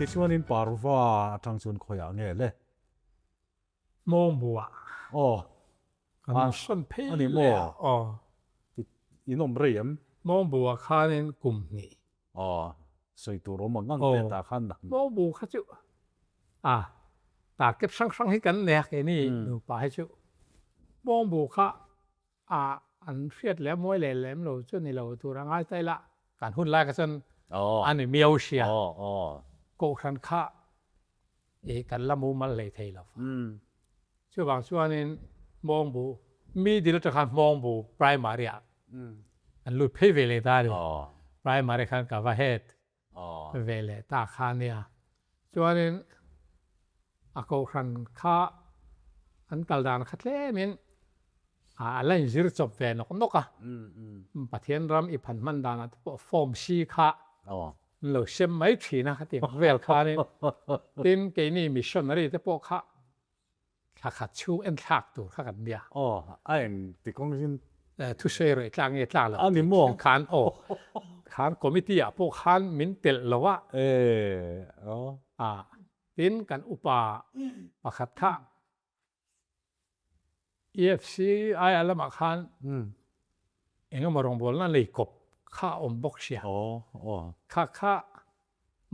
Tichuanin Parva atang chuan khawiah nge le? Mawngbuah. Aw. Kan sawn phei leh a. Aw. In awm rei em? Mawngbuah khanin kum hnih. Aw. Sawi tur awm ang ang te tah khan. Mawngbu kha chu a target hrang hrang hi kan nei a keini nupa hi chu. Mawngbu kha a an hriat leh a mawi leh lem lo chu ni lo tur a ngai ta ila kan hun lai kha chuan a ni miau sia. Kohhran kha i kan la mumal hlei thei lo va. Chuvang chuanin Hmawngbu mi dil atang khan Hmawngbu primary ah an lut phei ve leh ta a ni. Primary khan ka va head ve leh ta kha a nia. Chuanin a kohhran kha an kal dan kha tlemin a la inzir chawp ve nawk nawk a. Pathian ram i phan hman danah te pawh form si kha An lo sem mai thin a, khatiang vel khanin. Tin, keini missionary te pawh kha thla khat chhung en thlak tur kha kan nia. Aw, a eng ti kawng zin? Thusei rawih tlak nge tlak lo A ni maw? Khan aw, khan committee ah pawh khan min telh lo a. E, aw. A, tin kan upa pakhat kha EFC aia lamah khan eng emaw rawngbawlna nei kawp kha a awm bawk sia. Kha kha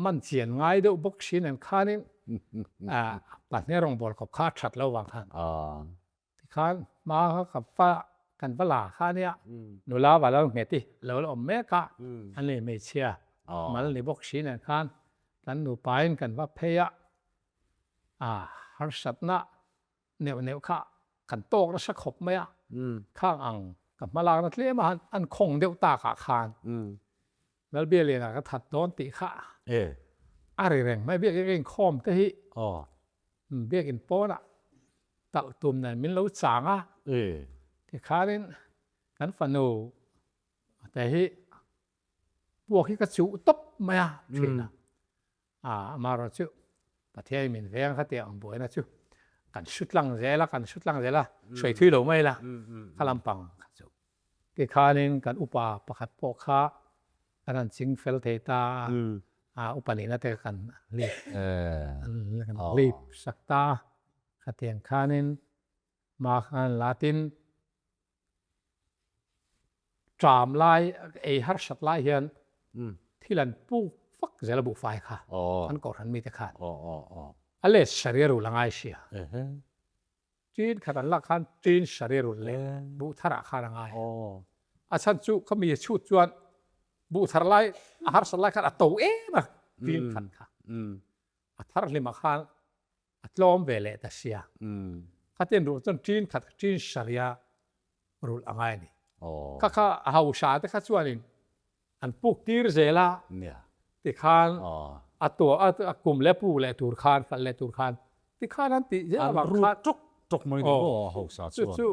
man chian ngai deuh bawk si nen khanin pahnih rawngbâwl kawp kha a that lo vang khan. Tikhan hma kha ka va kan va la kha ania nula va lo nghet i lo la awm mek a, an ni hmeichhia mal ni bawk si nen khan kan nupain kan va phei a. A harsatna neuh neuh kha kan tawk nasa khawp mai a, khang ang ka hma lakna tlem a han khawng deuh tak ah khan Lalbialiana ka that dawn tih kha a ri reng mai, biakin ka inkhawm te hi biakin pawnah talh tum nen min lo chang a, tikhanin kan fanu te hi puak hi ka chuh tawp mai a thin a. A, amaherawhchu Pathian min veng kha tih ang buaina chu kan hru tlang zel a, kan hru tlang zel a, sawi thui lo mai la, kha lampang kha chu. Tikhanin kan upa pakhat pawh kha kan han ching fel thei ta a, a upa nihna te kan lip, kan lip sak ta a, khatiang khanin hma khan latin Ṭam lai, ei harsat lai hian thil an puk vak zel a buhfai kha an kohhran mite khan a let saria rul a ngai sia. Ṭin khat an lak khan ṭin saria rul leh buh tharah khan a ngai. A chhan chu khami chhut chuan buh thar lai a harsat lai khan a to em a ṭin khat kha. A thar hlimah khan a tlawm ve leh ta sia. Khatin ruh chuan ṭin khat ṭin saria rulh a ngai a ni. Kha kha a hausa te kha chuanin an puk tir zel a, tikhan a tuah a kum leh pu leh tur khan hralh leh tur khan tikhan an tih zel avang khan An rut ṭawk ṭawk mai ni maw a hausa chuan. Chu chu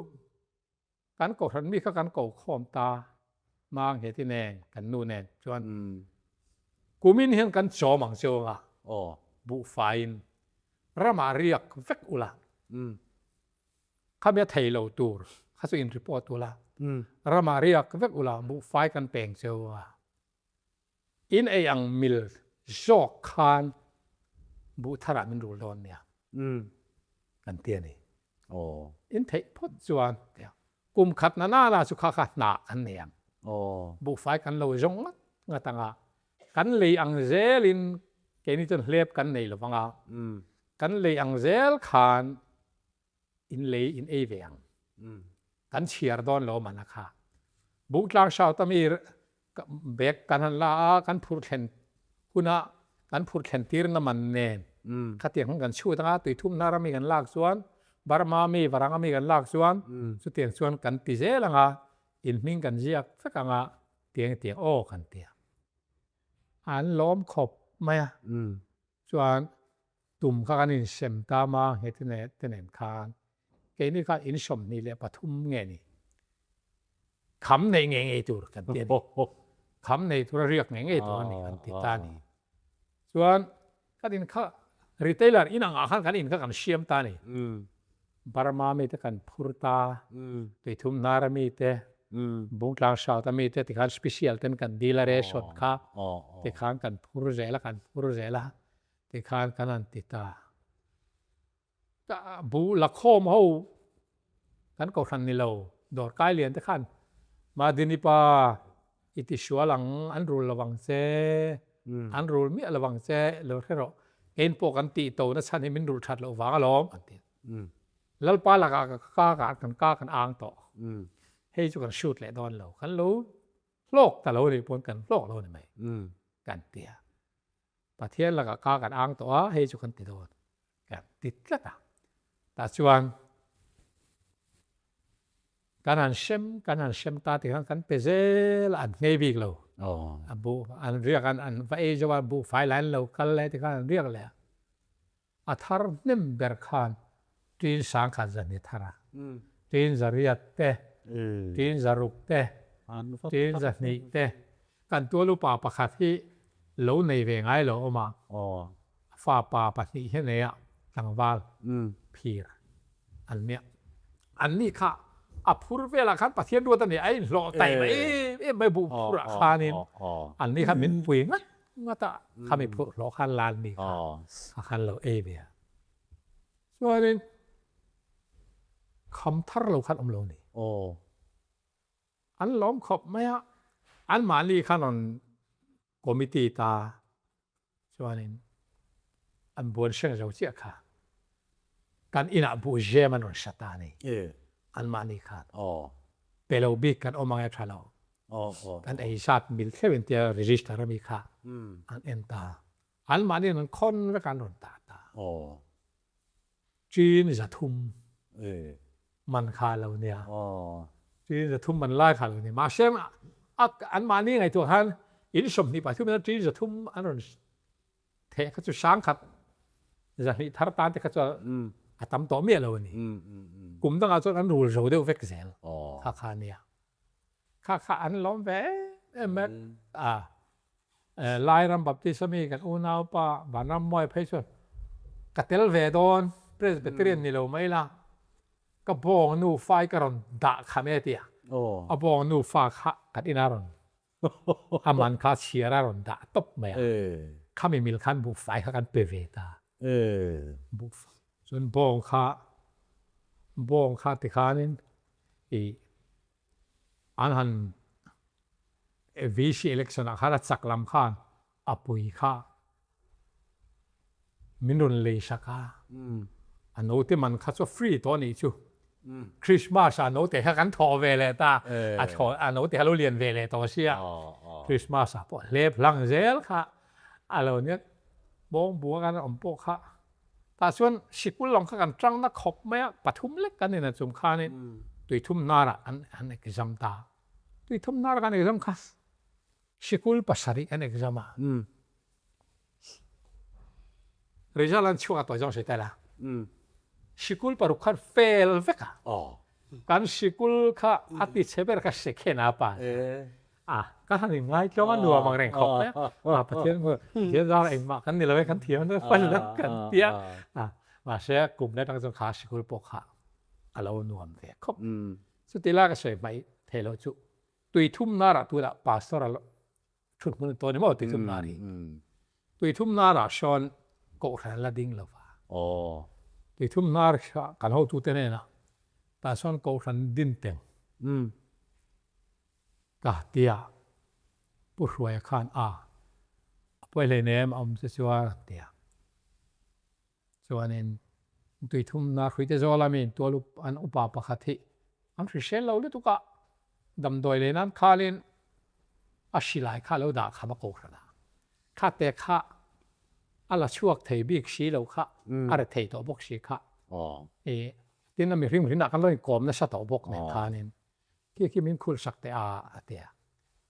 kan kohhran mi kha kan ko khawm ta mang he ti nen kan nu nen chuan kumin hian kan chawm ang chu anga buhfaiin ramah riak vek ula khami a thei lo tur kha chu in report ula ramah riak vek ula buhfai kan peng chu anga In ei ang mil zawk khan buh tharah min rul dawn nia kan ti a ni. In theih phawt chuan kum khat na nana chu kha kha hna kan nei ang. Buhfai kan lo zawng ngat ngat ang a, kan lei ang zelin keini chuan hlep kan nei lo vang a, kan lei ang zel khan in lei in ei ve ang. Kan chhiar dawn lo man a kha. Buhtlang South ami bag kan han la a, kan phur thlen huna kan phur thlen tir na man nen khatiang hun kan chhut anga tuithum hnar ami kan lak chuan Burma ami Varang ami kan lak chuan chutiang chuan kan ti zel anga in hming kan ziak vek anga tiang tiang aw kan ti a. An lawm khawp mai a. Chuan tum kha kan insem ta ma nghet te nen khan keini kha insawmhnih leh pathum nge ni kham neih ngei ngei tur kan ti a ni. Kham nei tura riak ngei ngei tur a ni kan ti ta a ni. Chuan kan in kha retailer in angah khan kan in kha kan siam ta a ni. Burma mite kan phur ta, Tuithum Hnara mite, Bungtlang South a mite tikhan special ten kan deal a ration kha tikhan kan phur zel a, kan phur zel a. Tikhan kan han ti ta. Buh lakhawm ho kan kohhran ni lo, dawrkai lian te khan Madini pa i ti sual ang, an rul lo vang che, an rul miah lo vang che, lo hre rawh, kein pawh kan tih to na chhan hi min rul that loh vang alawm an ti. Lalpa lakah ka ka kan ka kan ang tawh, hei chu kan shoot leh dawn lo, kan lo hlawk ta lo nih pawn kan hlawk lo ni mai kan ti a. Pathian lakah ka kan ang tawh a, hei chu kan ti dawn kan ti tlat a. Tah chuan kan han hrem kan han hrem ta tikhan kan pe zel a, an nghei bik lo. A buh an riak an an va ei zo a, buhfai lai an lo kal lai tikhan an riak leh a. A thar hnem ber khan tin sangkhat zahni thar a, tin zariat te, tin zaruk te, tin zahnih te, kan tual upa pakhat hi lo nei ve ngai lo awm a, a fapa pahnih hi nei a, tlangval phir an nia. Anni kha a phur velah khan Pathian ruat a ni, a inhlawh taih mai em em mai buh phurah khanin anni kha min pui ngat ngat a, khami phurh hlawh khan lan mi kha a khan lo ei ve a. Chuanin kham thar lo khan awm lo ni. An lawm khawp mai a, anmahni khan rawn committee ta chuanin an buan hreng zo chiah kha kan inah buh zem an rawn hrat a ni. Anmahni khan pe lo bik kan awm ang e tha lo. Kan ei zat mil thleuh in tia register ami kha an en ta. Anmahni an khawn vek an rawn tah ta. Chin zathum man kha lo nia. Chin zathum man lai kha lo nia. Mahse anmahni ngaihtuah khan in 23 in chin zathum an rawn Theh kha chu sangkhat zahnih thar tan te kha chu a tam tawh miah lo a ni. Kum dangah chuan an rul zo deuh vek zel kha kha a nia. Kha kha an lawm ve em em a. Lairam Baptist ami kan unaupa Vanrammuai phei chuan ka tel ve dawn Presbyterian ni lo mai la ka bawng nufa i ka rawn dah kham e tia. A bawng nufa kha kan inah rawn A man kha chhiar a rawn dah tawp mai a, khami mil khan buhfai kha kan pe ve ta. Buhfai chuan bawng kha bawng kha tikhanin i an han VC election ah khan a chak lam khan a pui kha Min rawn lei sak a, a note man kha chu a free tawh a nih chu. Christmas ah note kha kan thawh ve leh ta, a thaw a note kha lo lian ve leh tawh sia. Christmas ah pawh hlep hlang zel kha a lo nia, bawngbu a kan awm pawh kha. Tah chuan sikul lawng kha kan tang na khawp mai a, pathum lek kan ina chung khanin tuithum hnarah an an exam ta. Tuithum hnarah kan exam kha sikul pasarih kan exam a. Result an chhuak a tawi zawng sawi ta la. Sikul paruk khan fail vek a. Kan sikul kha a ti chhe ber kha second a pa. A ka han in ngai tlawng a nuam ang reng khawp mai a. A Pathian Pathian zar engmah kan ni lo e kan thiam na fan lo kan tia. A mahse kum leh atang chuan kha sikul pawh kha a lo nuam ve khawp. Chuti lai ka sawi hmaih thei lo chu tui thum narah tunah pastor a Thut hmun tawh ni maw tui thum nar hi. Tui thum narah sawn kohhran an la ding lo va. Tui thum nar kha kan hotute hnenah tah sawn kohhran din teng ka tia Pu Hruaia khan a a pawi hleinem a awm che chuan a ti a. Chuanin tui thumna hruite zawl a mi tual an upa pakhat hi an hrisel lo lutuk a, damdawi leh nan khalin a hrilai kha a lo dah kham a kohhran a, kha te kha a la chhuak thei bik si lo kha a re thei tawh bawk si kha i tin a mihring rinah kan lo inkawm nasa tawh bawk nen khanin Khi khi min khulh sak teh a, a ti a.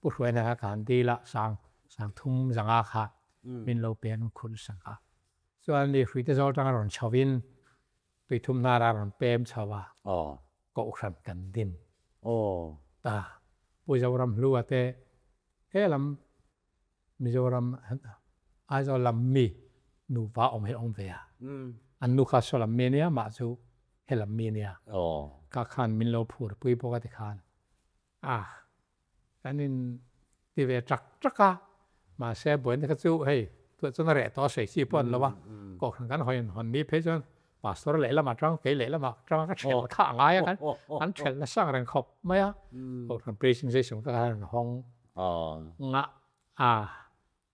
Pu Hruaina kha ka han dil a, sang sang thum zanga kha min lo pe an khulh sak a. Chuan ni Hruite zawl tanga rawn chho in tui thum hnar a rawn pem chho a, Kohhran kan din ta. Pu Zoram Hlua te he lam Mizoram Aizawl lam mi nupa awm hi awm ve a, an nu kha saw lam mi ania mah chu he lam mi ania, ka khan min lo phur pui bawk a tikhan a kan in ti ve trak trak a, mahse buaina kha chu hei. Tunah chuan a reh tawh a sawi chi pawh a ni lo a, kohhran kan hawi hawn ni phei chuan pastor lehlamah tang kei lehlamah tang ka ṭhelh kha a ngai a, kan an ṭhelh nasa ang reng khawp mai a, kohhran preaching session kha khan an hawng ngah a,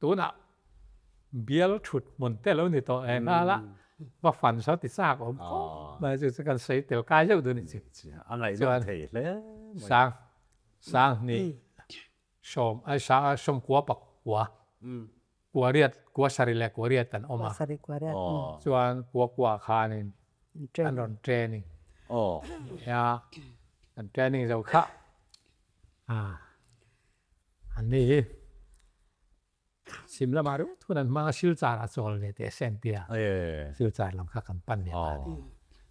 tunah bial ṭhut hmun te lo ni tawh eng a la va fan saw ti chak awm khawp mai chu chu kan sawi tel kai zeuh dun i chi chuan sang sang hnih Sawm ai sang a sawmkua pakua kua riat kua sarih leh kua riat an awm a. Sarih kua riat. Chuan kua kua khanin an rawn training. Nia an training zo kha an ni hi Sim lamah ringawt hun an hmang a, Silchar a chawl ve teh se an ti a, Silchar lam kha kan pan leh ta a ni.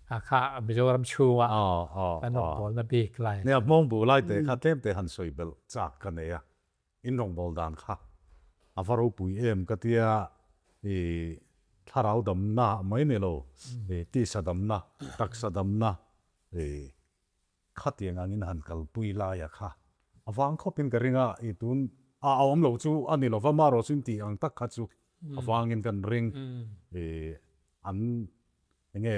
Kha kha Mizoram chhunga kan rawngbawlna bik lai a ni. Nia, hmawngbu lai te kha tlem te han sawi belh chak ka nei a, in rawngbâwl dan kha a va ropui em ka tia, i thlarau damna mai ni lo, i tisa damna, taksa damna, i Khatiang angin han kalpui laia kha a vang khawpin ka ring a, i tun a awm lo chu a ni lova, marawh chu intih ang tak kha chu a vangin kan ring. I an enge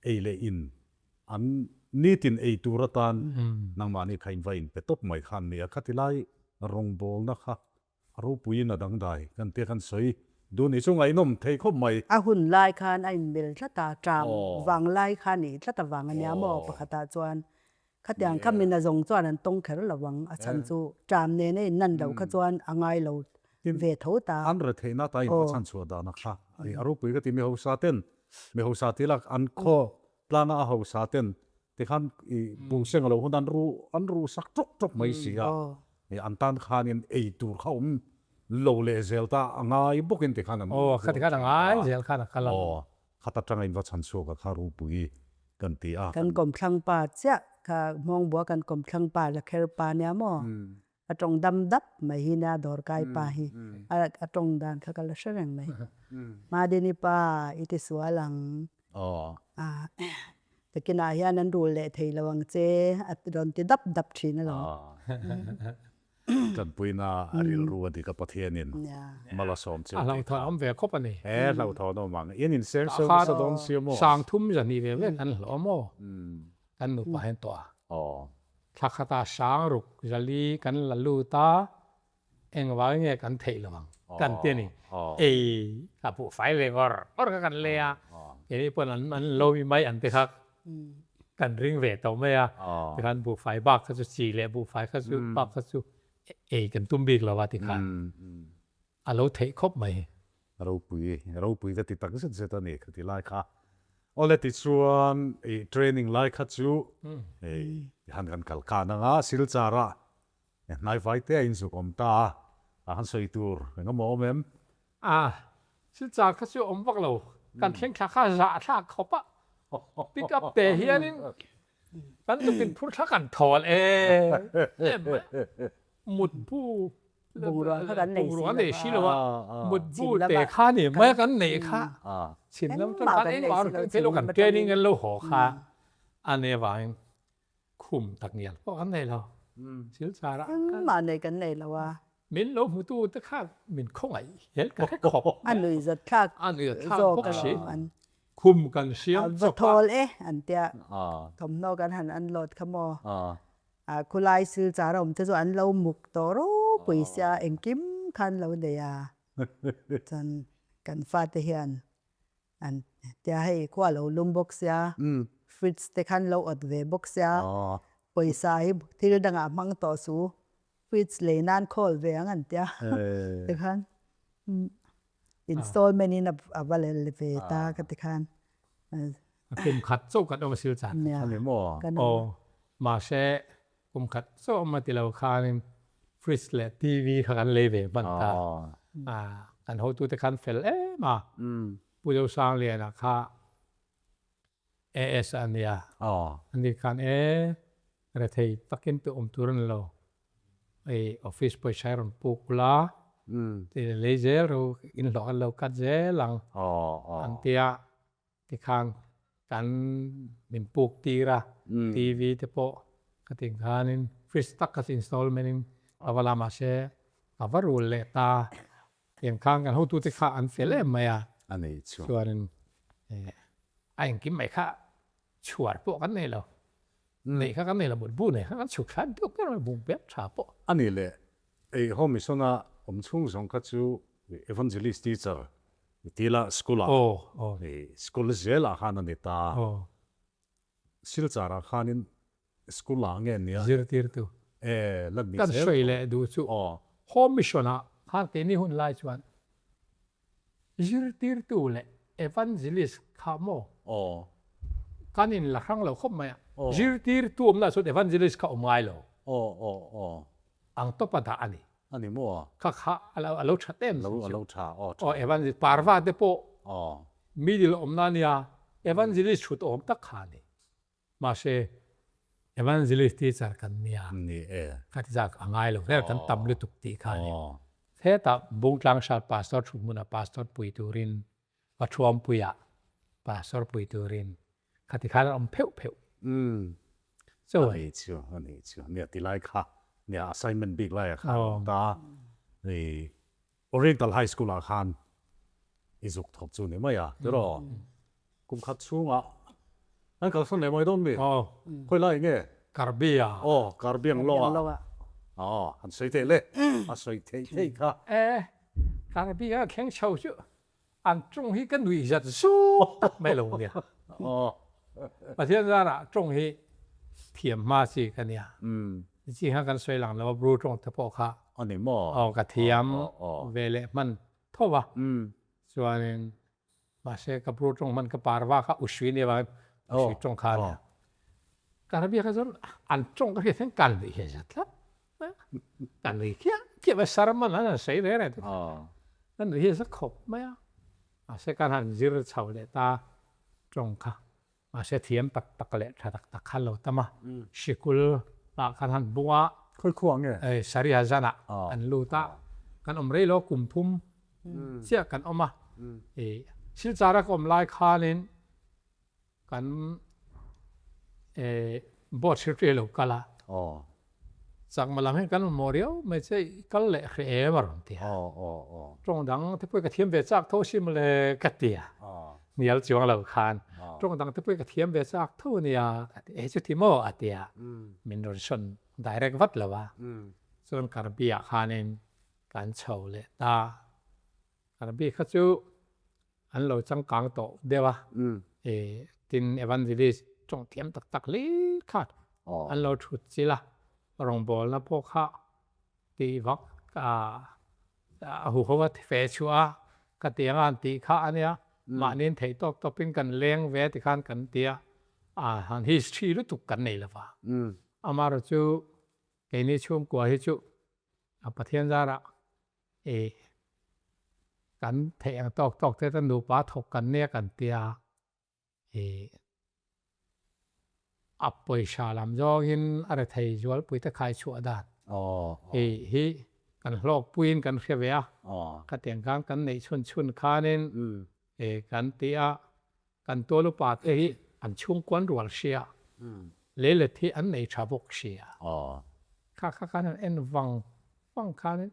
ei leh in an nitin ei tur atan nangmahni kha in va inpe tawp mai kha an ni a, khati lai rawngbawlna kha A ropuiin a dangdai kan tia kan sawi duh nih chu ngaihnawm thei khawp mai. A hun lai khan a inmil tlat a, ṭam vang lai kha a nih tlat avang a nia maw pakhatah chuan khatiang kha mina zawng chuan an tawng kher lo ang, a chhan chu ṭam nen a inlan loh kha chuan a ngai lo ve tho ta. An re theihna ta in va chhan chhuah dan a kha a ropui ka ti mi hausa ten mi hausa ti lak an khaw tlanga a hausa ten Tikhan i buhseng a lo hun an ru an ru sak tawk tawk mai si a, i an tan khanin ei tur kha awm lo leh zel ta a ngai bawkin tikhan an Aw, kha tikhan a ngai zel khan a kal a. Aw, khata tanga in va chhan chhuak a kha rupui kan ti a. Kan kawmthlang pa chiah kha hmawng bua kan kawmthlang pa la kher pa nia maw? A tawng dam dap mai hi nia dawrkai pa hi a tawng dan kha ka la hre reng mai. Madini pa i ti sual ang. Takinah hian an rul leh thei lo ang che a rawn ti dap dap thin alawm. Tanpuina a rilru a dik a Pathianin mal a sawm che A hlauhthawn awm ve khawp a ni. He hlauhthawn awm ang. In inseng sawm nasa dawn sia maw? Sang thum zahnih ve ve kan hlawh maw? Kan nupa hian tawh a. Thla khata sang ruk zali kan la lut a, engvang nge kan theih lo ang kan ti a ni. Ei a buh fai ve ngawr ngawr kha kan lei a, keini pawn an an lo mi mai an ti kha kan ring ve tawh mai a, tikhan buhfai bak kha chu chi leh buhfai kha chu bak kha chu ei kan tum bik lo a tikhan a lo theih khawp mai. Ropui, ropui ka ti tak zet zet a ni khati lai kha. Awle tichuan i training lai kha chu hei han kan kal khan anga Silchar ah hnaivai te a inzuk awm ta a, a han sawi tur engemaw awm em? A, Silchar kha chu awm vak lo, kan thleng thla kha zah thlak khawp a, pick up te hianin kan tukin phur thla kan thawl em em mai a, mutbu Bungrua kha kan nei si lo si lo a, mutbu te kha ni mai kan neih kha chhim lam chuan kan engmah rawn keng thei lo kan training an lo haw kha a nia vangin khum tak ngial pawh kan nei lo Silchar ah engmah nei kan nei lo a. Min lo hmutu te kha min khawngaih hial ka hre khawp a nui zat thlak a nui zat thlak bawk si khum kan siam chawp a va thawl e an tia thawmhnaw kan han unload kha maw. A khulai Silchar a awm te chu an lo muk tawh ropui sia engkim kha an lo nei a, chuan kan fate hian an tia hei khua lo lum bawk sia, fridge te kha an lo awt ve bawk sia, pawisa hi thil dangah hmang tawh su, fridge lei nan khawl ve ang an tia tikhan installment in a va lel ve ta ka tikhan. Kum khat chauh kan awm a Silchar. A ni maw? Aw, mahse kum khat chauh awm a ti lo khanin fridge leh TV kha kan lei ve hman ta. Kan hotute khan fel em a, Pu Zosangliana kha AS a nia. Ani khan e rethei takin tu awm tur a ni lo. Hei office pawisa hi rawn puk ula ti lei zel ro inhlawh an lo cut zel ang an tia. Tikhan kan min puk tir a, TV te pawh ka tih khanin fridge tak kha chu installment in ka va la mahse ka va rul leh ta. Tiang khan kan hotute kha an fel em mai a. A nei chu. Chuanin a engkim mai kha chhuar pawh kan nei lo. Neih kha kan nei lo, mutbu nei kha kan chhuk thlai deuh ber mai, bung pek tha pawh. A nih leh, ei Home Mission a awm chhung zawng kha chu Evangelist teacher tila school ah, school zel ah khan a ni ta. Silchar ah khanin school ah nge nia? Zirtirtu. E, la ni zel. Kan sawi leh duh chu Home Mission ah khan keini hun lai chuan Zirtirtu leh Evangelist kha maw? Kan in la hrang lo khawp mai a. Zirtirtu awmna chuan Evangelist kha awm ngai lo. Ang tawpa dah a ni. A ni maw? Kha kha a lo tha em chu. A lo tha, aw tha. Aw Evangelist, Parva te pawh middle awmna a nia, Evangelist thut awm tak kha a ni. Mahse, Evangelist teacher kan nia. Ni e. Kha ti zak a ngai lo hle, kan tam lutuk tih kha a ni. Hetah Bungtlang Hrat Pastor thut hmunah Pastor pui turin, Pathuampuiah Pastor pui turin kha ti khan an awm pheuh pheuh. Chu. A ni chu, a ni chu. Nia ti lai kha, nia assignment bik laiah khan a awm ta. Oriental High School ah khan i zuk thawk chu ni mai a, tiraw? Kum khat chhungah an kalsan leh mai dawn mi? Khawi lai nge? Karbi a. Aw, Karbi ang lawng ah. Aw, han sawi theih le, a sawi theih theih kha. E, Karbi a thleng chho chu an tawng hi ka nuih zat zawk tak mai lo nia. Aw. Pathian zarah tawng hi thiam hma chi ka nia. Chi kha kan sawi lang lo a, Bru tawng te pawh kha. A ni maw? Aw, ka thiam ve leh hman tho a. Chuanin Mahse ka bru tawng hman ka parva kha usui nia vangin usui tawng kha a nia. Karabia kha chuan an tawng ka hriat hian ka nuih hian za tlat mai a, ka nui khiah khiah mai sermon an han sawi reng reng te kha ka nuih hian za khawp mai a. Mahse kan han zir chho leh ta tawng kha Mahse thiam tak tak leh tha tak tak kha an lo tam a, sikul ah khan han bung a. Khawi khuah nge? Sariha zanah an lut a, kan awm rei lo kum thum chiah kan awm a. Silchara ka awm lai khanin kan board secretary a lo kal a. Chakma lam hian kan mamawh riau mai che i kal leh hreh em a rawn ti a. Tawng dang te pawh ka thiam ve chak tho si mawle ka ti a. Hnial chuang lo khan tawng dang te pawh ka thiam ve chak tho a nia ka ti e chuti maw a ti a. Min rawn sawn direct vat lo a. Chuan Karbi ah khanin kan chho leh ta. Karbi kha chu an lo changkang tawh deuh a, tin Evangelist tawng thiam tak tak hlir khan an lo thut chilh a, rawngbawlna pawh kha tih vak a huho a fe chhuah a, ka ti anga an tih kha a nia, mahniin theih tawp tawpin kan leng ve tikhan kan ti a, han history lutuk kan nei lova, amaherawhchu keini chhungkua hi chu a Pathian zarah I kan theih ang tawk tawk te chuan nupa thawk kan nia kan tia i a pawisa lam zawngin a rethei zualpui te khai chhuah dan i hi kan hlawkpuiin kan hria ve a, khatiang khan kan neih chhun chhun khanin i kan ti a, kan tual upa te hi an chhungkuan rual sia, leilet hi an nei tha bawk sia, kha kha khan an en vang vang khanin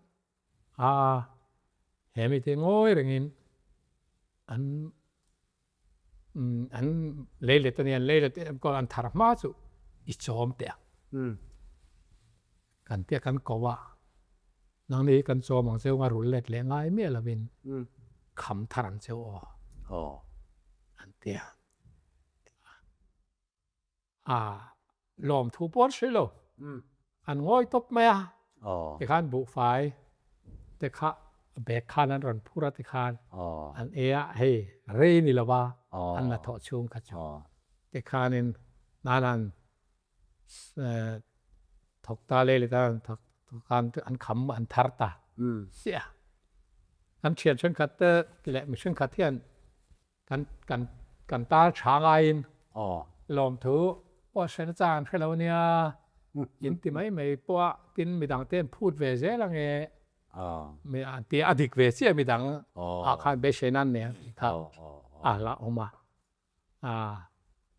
A, he mite ngawi rengin an an leilet a nia, an leilet em kawl an thar hma chu i chawm teh ang. Kan tia kan ko a, nangni hi kan chawm ang cheu nga rul let leh ngai miah lovin kham thar ang cheu aw an tia. A lawmthu pawh an hre lo, an ngawi tawp mai a, tikhan buhfai te kha bag khan an rawn phur a tikhan an ei a, hei rei ni lova an la thawh chhung kha chu tikhanin nanan thawk ta leh leh ta thawk khan an kham an thar ta chiah a, kan thian thenkhat te leh mihring khat hian Kan kan kan tar tha ngaiin lawmthu pawh hre na chang an hre lo nia, in ti mai mai pawh a tin midang te an phut ve zel ange mi an ti a dik ve chiah midang ah khan beisei nan nen tih kha a la awm a,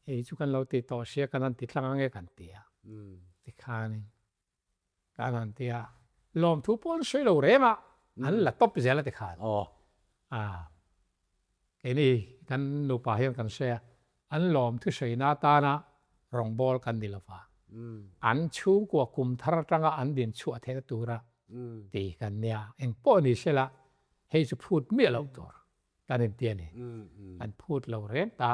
hei chu kan lo ti tawh sia kan han ti tlang ange kan ti a tikhanin. Kan han ti a, lawmthu pawh an sawi lo reng a. An la tawp zel a ti khan. A keini kan nupa hian kan hre a, an lawm thusawiina atana rawngbâwl kan ni lo va. An chhungkua kum thar atanga an din chhuah theihna tura ti kan nia. Engpawh ni sela hei chu phut miah loh tur kan inti a ni. An phut lo reng ta.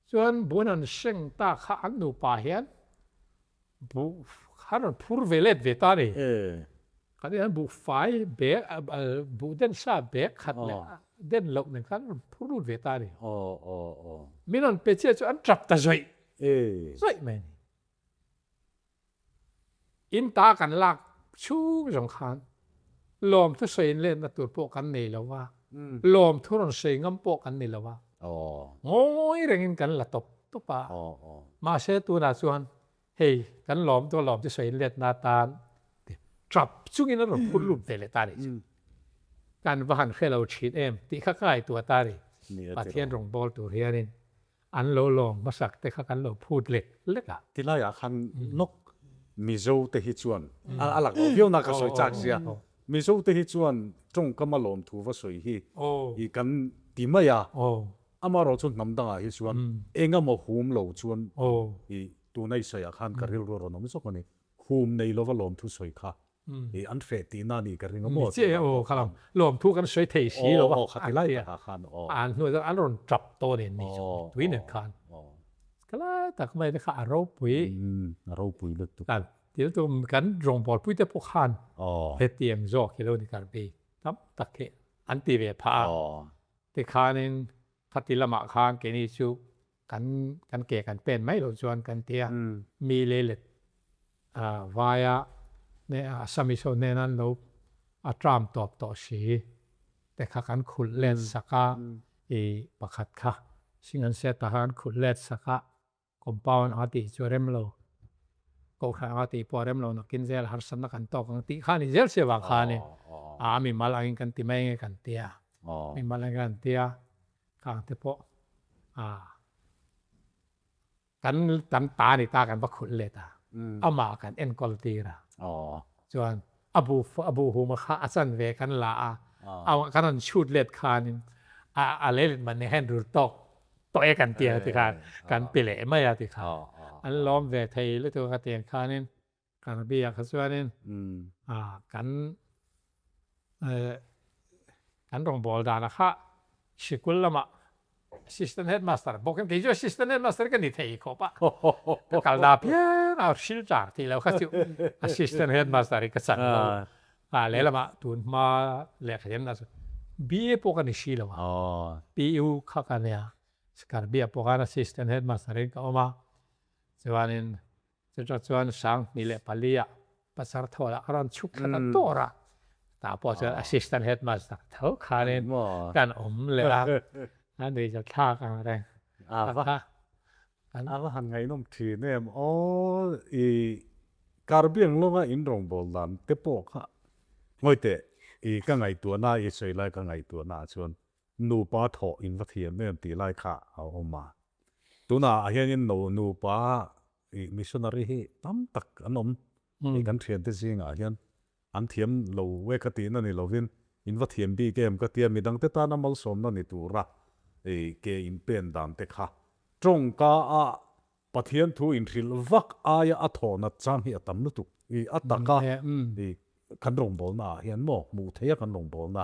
Chuan bun an hreng ta kha an nupa hian buh kha rawn phur ve let ve ta a ni. Kan inah buh fai bag buh den sa bag khat leh den loh nen khan rawn phur lut ve ta a ni. Min rawn pe chiah chu an tap ta zawih zawih mai a ni. In ta kan lak chhung zawng khan lawmthu sawi inletna tur pawh kan nei lo va, lawmthu rawn sawi ngam pawh kan ni lo va, ngawi rengin kan la tawp tawp a. Mahse tunah chuan hei kan lawmthu a lawmthu sawi inletna atan tap chungin a rawn phur lut ve leh ta a nih chu. Kan va han hre lo thin em tih kha ka ngaihtuah ta a ni. Pathian rawngbâwl tur hianin An lo lawm hmasak te kha kan lo phut lek lek a. Tilaiah khan nawk Mizo te hi chuan a lak loh viau na ka sawi chak sia. Mizo te hi chuan tawngkam a lawm thu va sawi hi i kan ti mai a. Amaherawh chu hnam dangah hi chuan eng emaw hum lo chuan i tuna i sawiah khan ka rilru a rawn awm zawk a ni. Hum nei lova lawm thu sawi kha I an hreh tihna a nih ka ring a maw? Ni chiah e aw kha lam lawmthu kan sawi thei si lo a. Aw khati lai takah khan aw. An hnuai chuan an rawn tap tawh a ni ni chu tui nen khan. Ka lai tak mai te kha a ropui. A ropui lutuk. Kan thil tum kan rawngbâwl pui te pawh khan hetiang zawk hi lo ni kar bik tam tak hi an ti ve phah a. Tikhanin khati lamah khan keini chu Kan kan ke kan pen mai loh chuan kan ti a, mi leilet vaia Assamese ho hnena an lo a tram tawp tawh si te kha kan khulh let sak a, i pakhat kha sing an set ah khan kan khulh let sak a, compound anga tih chu a rem lo, kohhran anga tih pawh a rem lo nakin zel harsatna kan tawk ang tih kha a ni zel si avang khanin a mimal angin kan ti mai nge kan ti a, mimal angin kan ti a. Khang te pawh kan kan ta ni ta kan va khulh let a, amah kan enkawl tir a. Chuan a bu a bu huma kha a chan ve kan la a, kan rawn chhut let khanin a leilet man nen khan rul tawk tawh e kan ti a tikhan kan pe leh mai a tikhan an lawm ve thei lutuk a tiang khanin Karbi ah kha chuanin kan kan rawngbâwl dana kha sikul lamah assistant headmaster bawk in kei chu assistant headmaster ka ni thei khawp a, ka kal na phian a hrilh char tih lo kha chu assistant headmaster hi ka chan lo a, lehlamah tun hma lehkha thiamna chu BA pawh ka ni si lo a, PU kha ka nia, Karbi ah pawh khan assistant headmaster in ka awm a, chuanin Chutah chuan 2004 ah pasar thawlah a rawn chhuk thla ta dawr a, tah pawh chuan assistant headmaster tho khanin kan awm leh a, a nui chu thlak ang reng. A va han ngaihnawm thin em aw, i Karbiang lawnga in rawngbâwl dan te pawh kha ngawi teh, i ka ngaihtuahna i sawi lai ka ngaihtuahna ah chuan nupa thawh in va thiam em tih lai kha a awm a. Tunah hianin no nupa ih missionary hi tam tak an awm ih kan thiante zingah hian an thiam lo e ka tihna ni lovin in va thiam bik em ka tia midangte tana malsawmna ni tura ih ke in pen dan te kha tawngka a Pathian thu inhrilh vak aia a thawh nat chang hi a tam lutuk ih a taka ih kan rawngbawlna ah hian maw hmuh theia kan rawngbawlna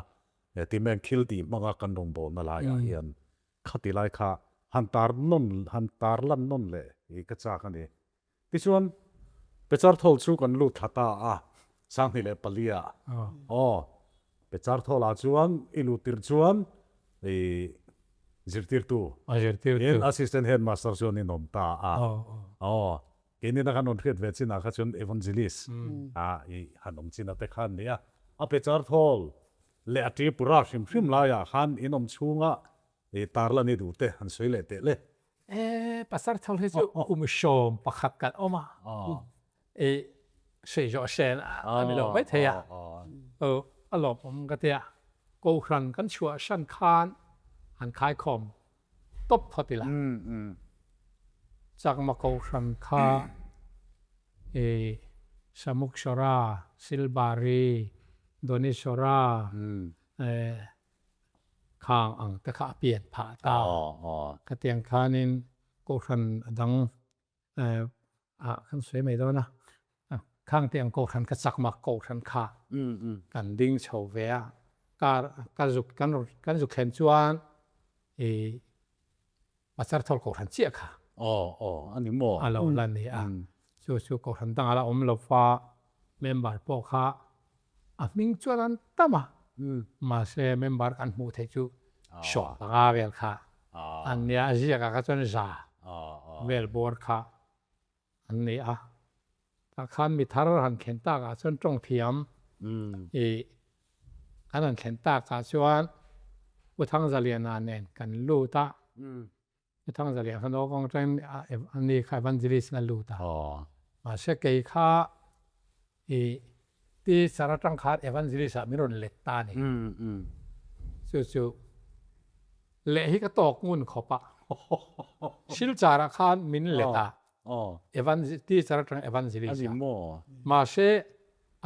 timeng thil tih hmanga kan rawngbawlna laiah hian Khati lai kha han tar nawn, han tar lan nawn leh i ka chak a ni. Tichuan, Pecharthawl chu kan lut thla ta a, 2004 ah. Aw, Pecharthawlah chuan i lut tirh chuan i zirtirtu, in Assistant Headmaster chuan in awm ta a. Aw, keini na kan rawn hriat ve chinah kha chuan Evangelist ah i han awm chin a te kha an ni a. A Pecharthawl Leh a Tripura hrim hrim laiah khan in awm chhunga i tarlan i duh te han sawi leh teh le. E, pasar tho hi chu kum 11 kan awm a, i sawi zawh sen a ni lo mai thei a, aw a lawmawm ka tia, Kohhran kan chhuah hran khan han khaikhawm tawp phawt ila. Chakma Kohhran kha i Samukshara, Silbari. Donishora khang ang te kha a pian phah ta. Khatiang khanin Kohhran a dang ah kan sawi mai dawn a, khang te ang Kohhran kha chakma Kohhran kha kan ding chho ve a, ka zuk kan zuk thlen chuan i Pasar thawl Kohhran chiah kha a lo la ni a, chu chu Kohhran dangah la awm lo va, member pawh kha a hming chuan an tam a, mahse member kan hmuh theih chu sawm panga vel kha an nia, a ziakah kha chuan za vel bawr kha an ni a. Tah khan mi thar han thlen takah chuan tawng thiam i kan han thlen takah chuan Pu Thangzaliana nen kan lut a, Pu Thangzaliana kha naupang atangin ani kha Evangelist in a lut a, mahse kei kha i teacher atang khan Evangelist ah min rawn let ta a ni. Chu chu leh hi ka tawk ngun khawp a, Silchar ah khan min let a, teacher atang Evangelist ah. Mahse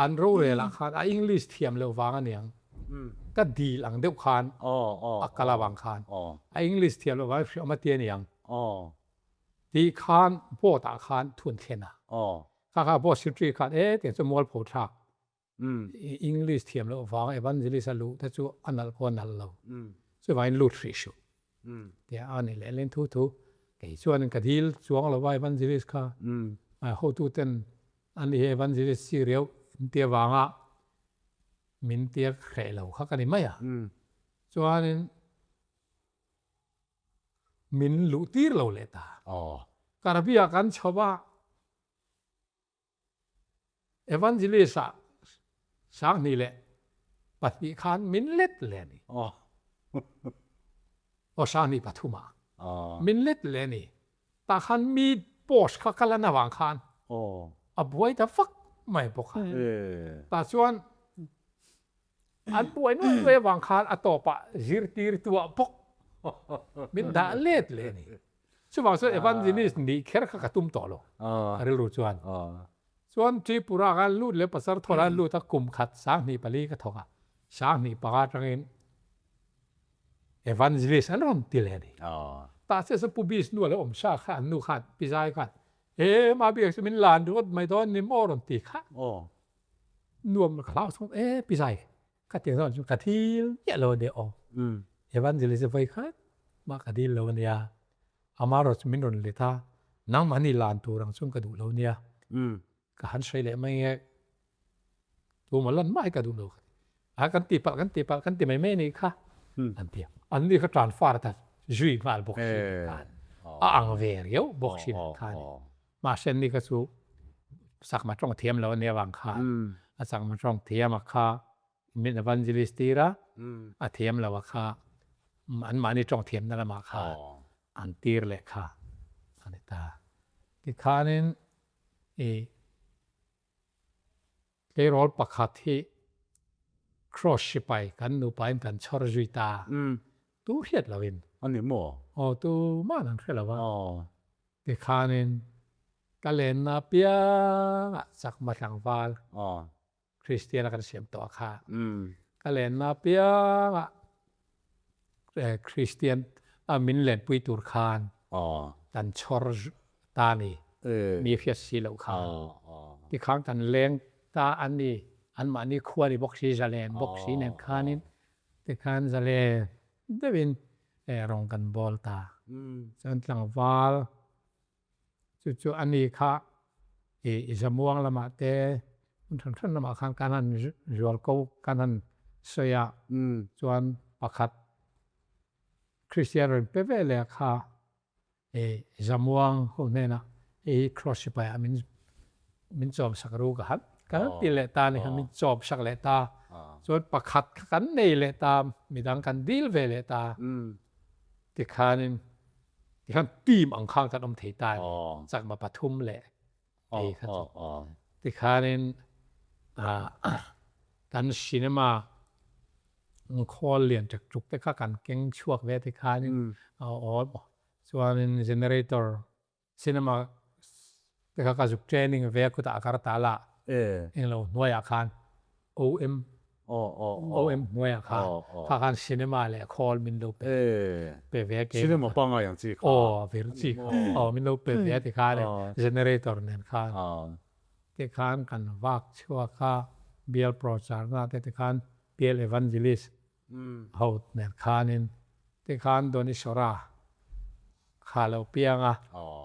an rorel ah khan a English thiam loh vang aniang ka dil ang deuh khan a kal avang khan a English thiam loh vang hriawm a ti aniang tih khan board ah khan thun thlen a. Kha kha board secretary khan e tiang chu mualpho thlak English thiam loh vang evangelist a luh te chu a nalh pawh a nalh lo. Chuvangin lut hrih suh. Tia a ni leh leng thu thu. Kei chuanin ka dil chuang lo va evangelist kha. Hotu ten an ni hi evangelist chi riau in tia vanga min tia hreh lo kha ka ni mai a. Chuanin min luh tir lo leh ta. Karbi-ah kan chho va. Evangelist ah 2002 khan min let leh a ni. Aw 23 ah min let leh a ni. Tah khan mi post kha ka lan avang khan a buai ta vak mai bawk a. Tah chuan an buai nuai nuai avang khan a tawpah zirtirtu ah bawk min dah let leh a ni. Chuvang chuan evangelist nih kher kha ka tum tawh lo a rilru chuan. Chuan Tripura khan lut leh pasar thawn an lut a kum khat 24 ka thawk a, 25 atangin evangelist an rawn ti leh a ni. Tah chiah chuan Pu Bishnu a lo awm sa kha an nu khan Pi Zai khan he mah biak chu min lan ringawt mai dawn ni maw rawn ti kha. Nuam ka hlau chhung e Pi Zai Ka ti zawng chu ka dil miah lo a nia aw. Evangelist vawi khat mah ka dil lo a nia. Amaherawh chu min rawn let a, nangmahni lan tur ang chuan ka duh lo nia. Ka han sawi leh mai nge, tumah lan mai ka duh lo ka ti. A kan ti palh kan ti palh kan ti mai mai a nih kha an ti a. Anni kha transfer ta zui nghal bawk si khan a ang ve riau bawk si khan. Mahse anni kha chu chakma tawng thiam lo a nia vang khan a chakma tawng thiam a kha min evangelist tir a, a thiam lo a kha anmahni tawng thiamna lamah khan an tir leh kha a ni ta. Tikhanin i Tleirawl pakhat hi Cross sipai kan nupain kan chhawr zui ta. Tu hriat loin. A ni maw? Aw, tu man an hre lo a. Tikhanin ka lenna piangah chakma tlangval Kristiana kan siam tawh a kha. Ka lenna piangah Kristian a min lenpui tur khan kan chhawr ta a ni, mi hriat si loh khan. Tikhan kan leng ta a ni, anmahni khua ni bawk si, zalen bawk si nen khanin tikhan zalen deuhin rawng kan bawl ta. Chuan tlangval Chu chu a ni kha i zamuang lamah te hmun hran hran lamah khan kan han zual ko kan han sawi a chuan pakhat Kristian rawn pe ve leh kha i zamuang ho hnenah hei hi cross sipai ah min min chawm sak ru ka han kan ti leh ta a ni kha min chawm sak leh ta chuan pakhat kha kan nei leh ta midang kan dil ve leh ta tikhanin Tikhan team ang khan kan awm thei ta a ni. Chakma pathum leh ei kha chu. Tikhanin kan cinema khawl lian ṭek ṭuk te kha kan keng chhuak ve tikhanin chuanin generator cinema te kha ka zuk training ve a khutah a kar ta la englo hnuaiah khan OM. OM hnuaiah khan kha khan cinema leh khawl min lo pe pe ve a keimah. Cinema pangngai ang chi kha. Aw vir chi kha aw min lo pe ve a tikhan e generator nen khan tikhan kan vak chhuak a bial procharna te tikhan bial evangelist ho nen khanin tikhan Donishwara kha lo piang a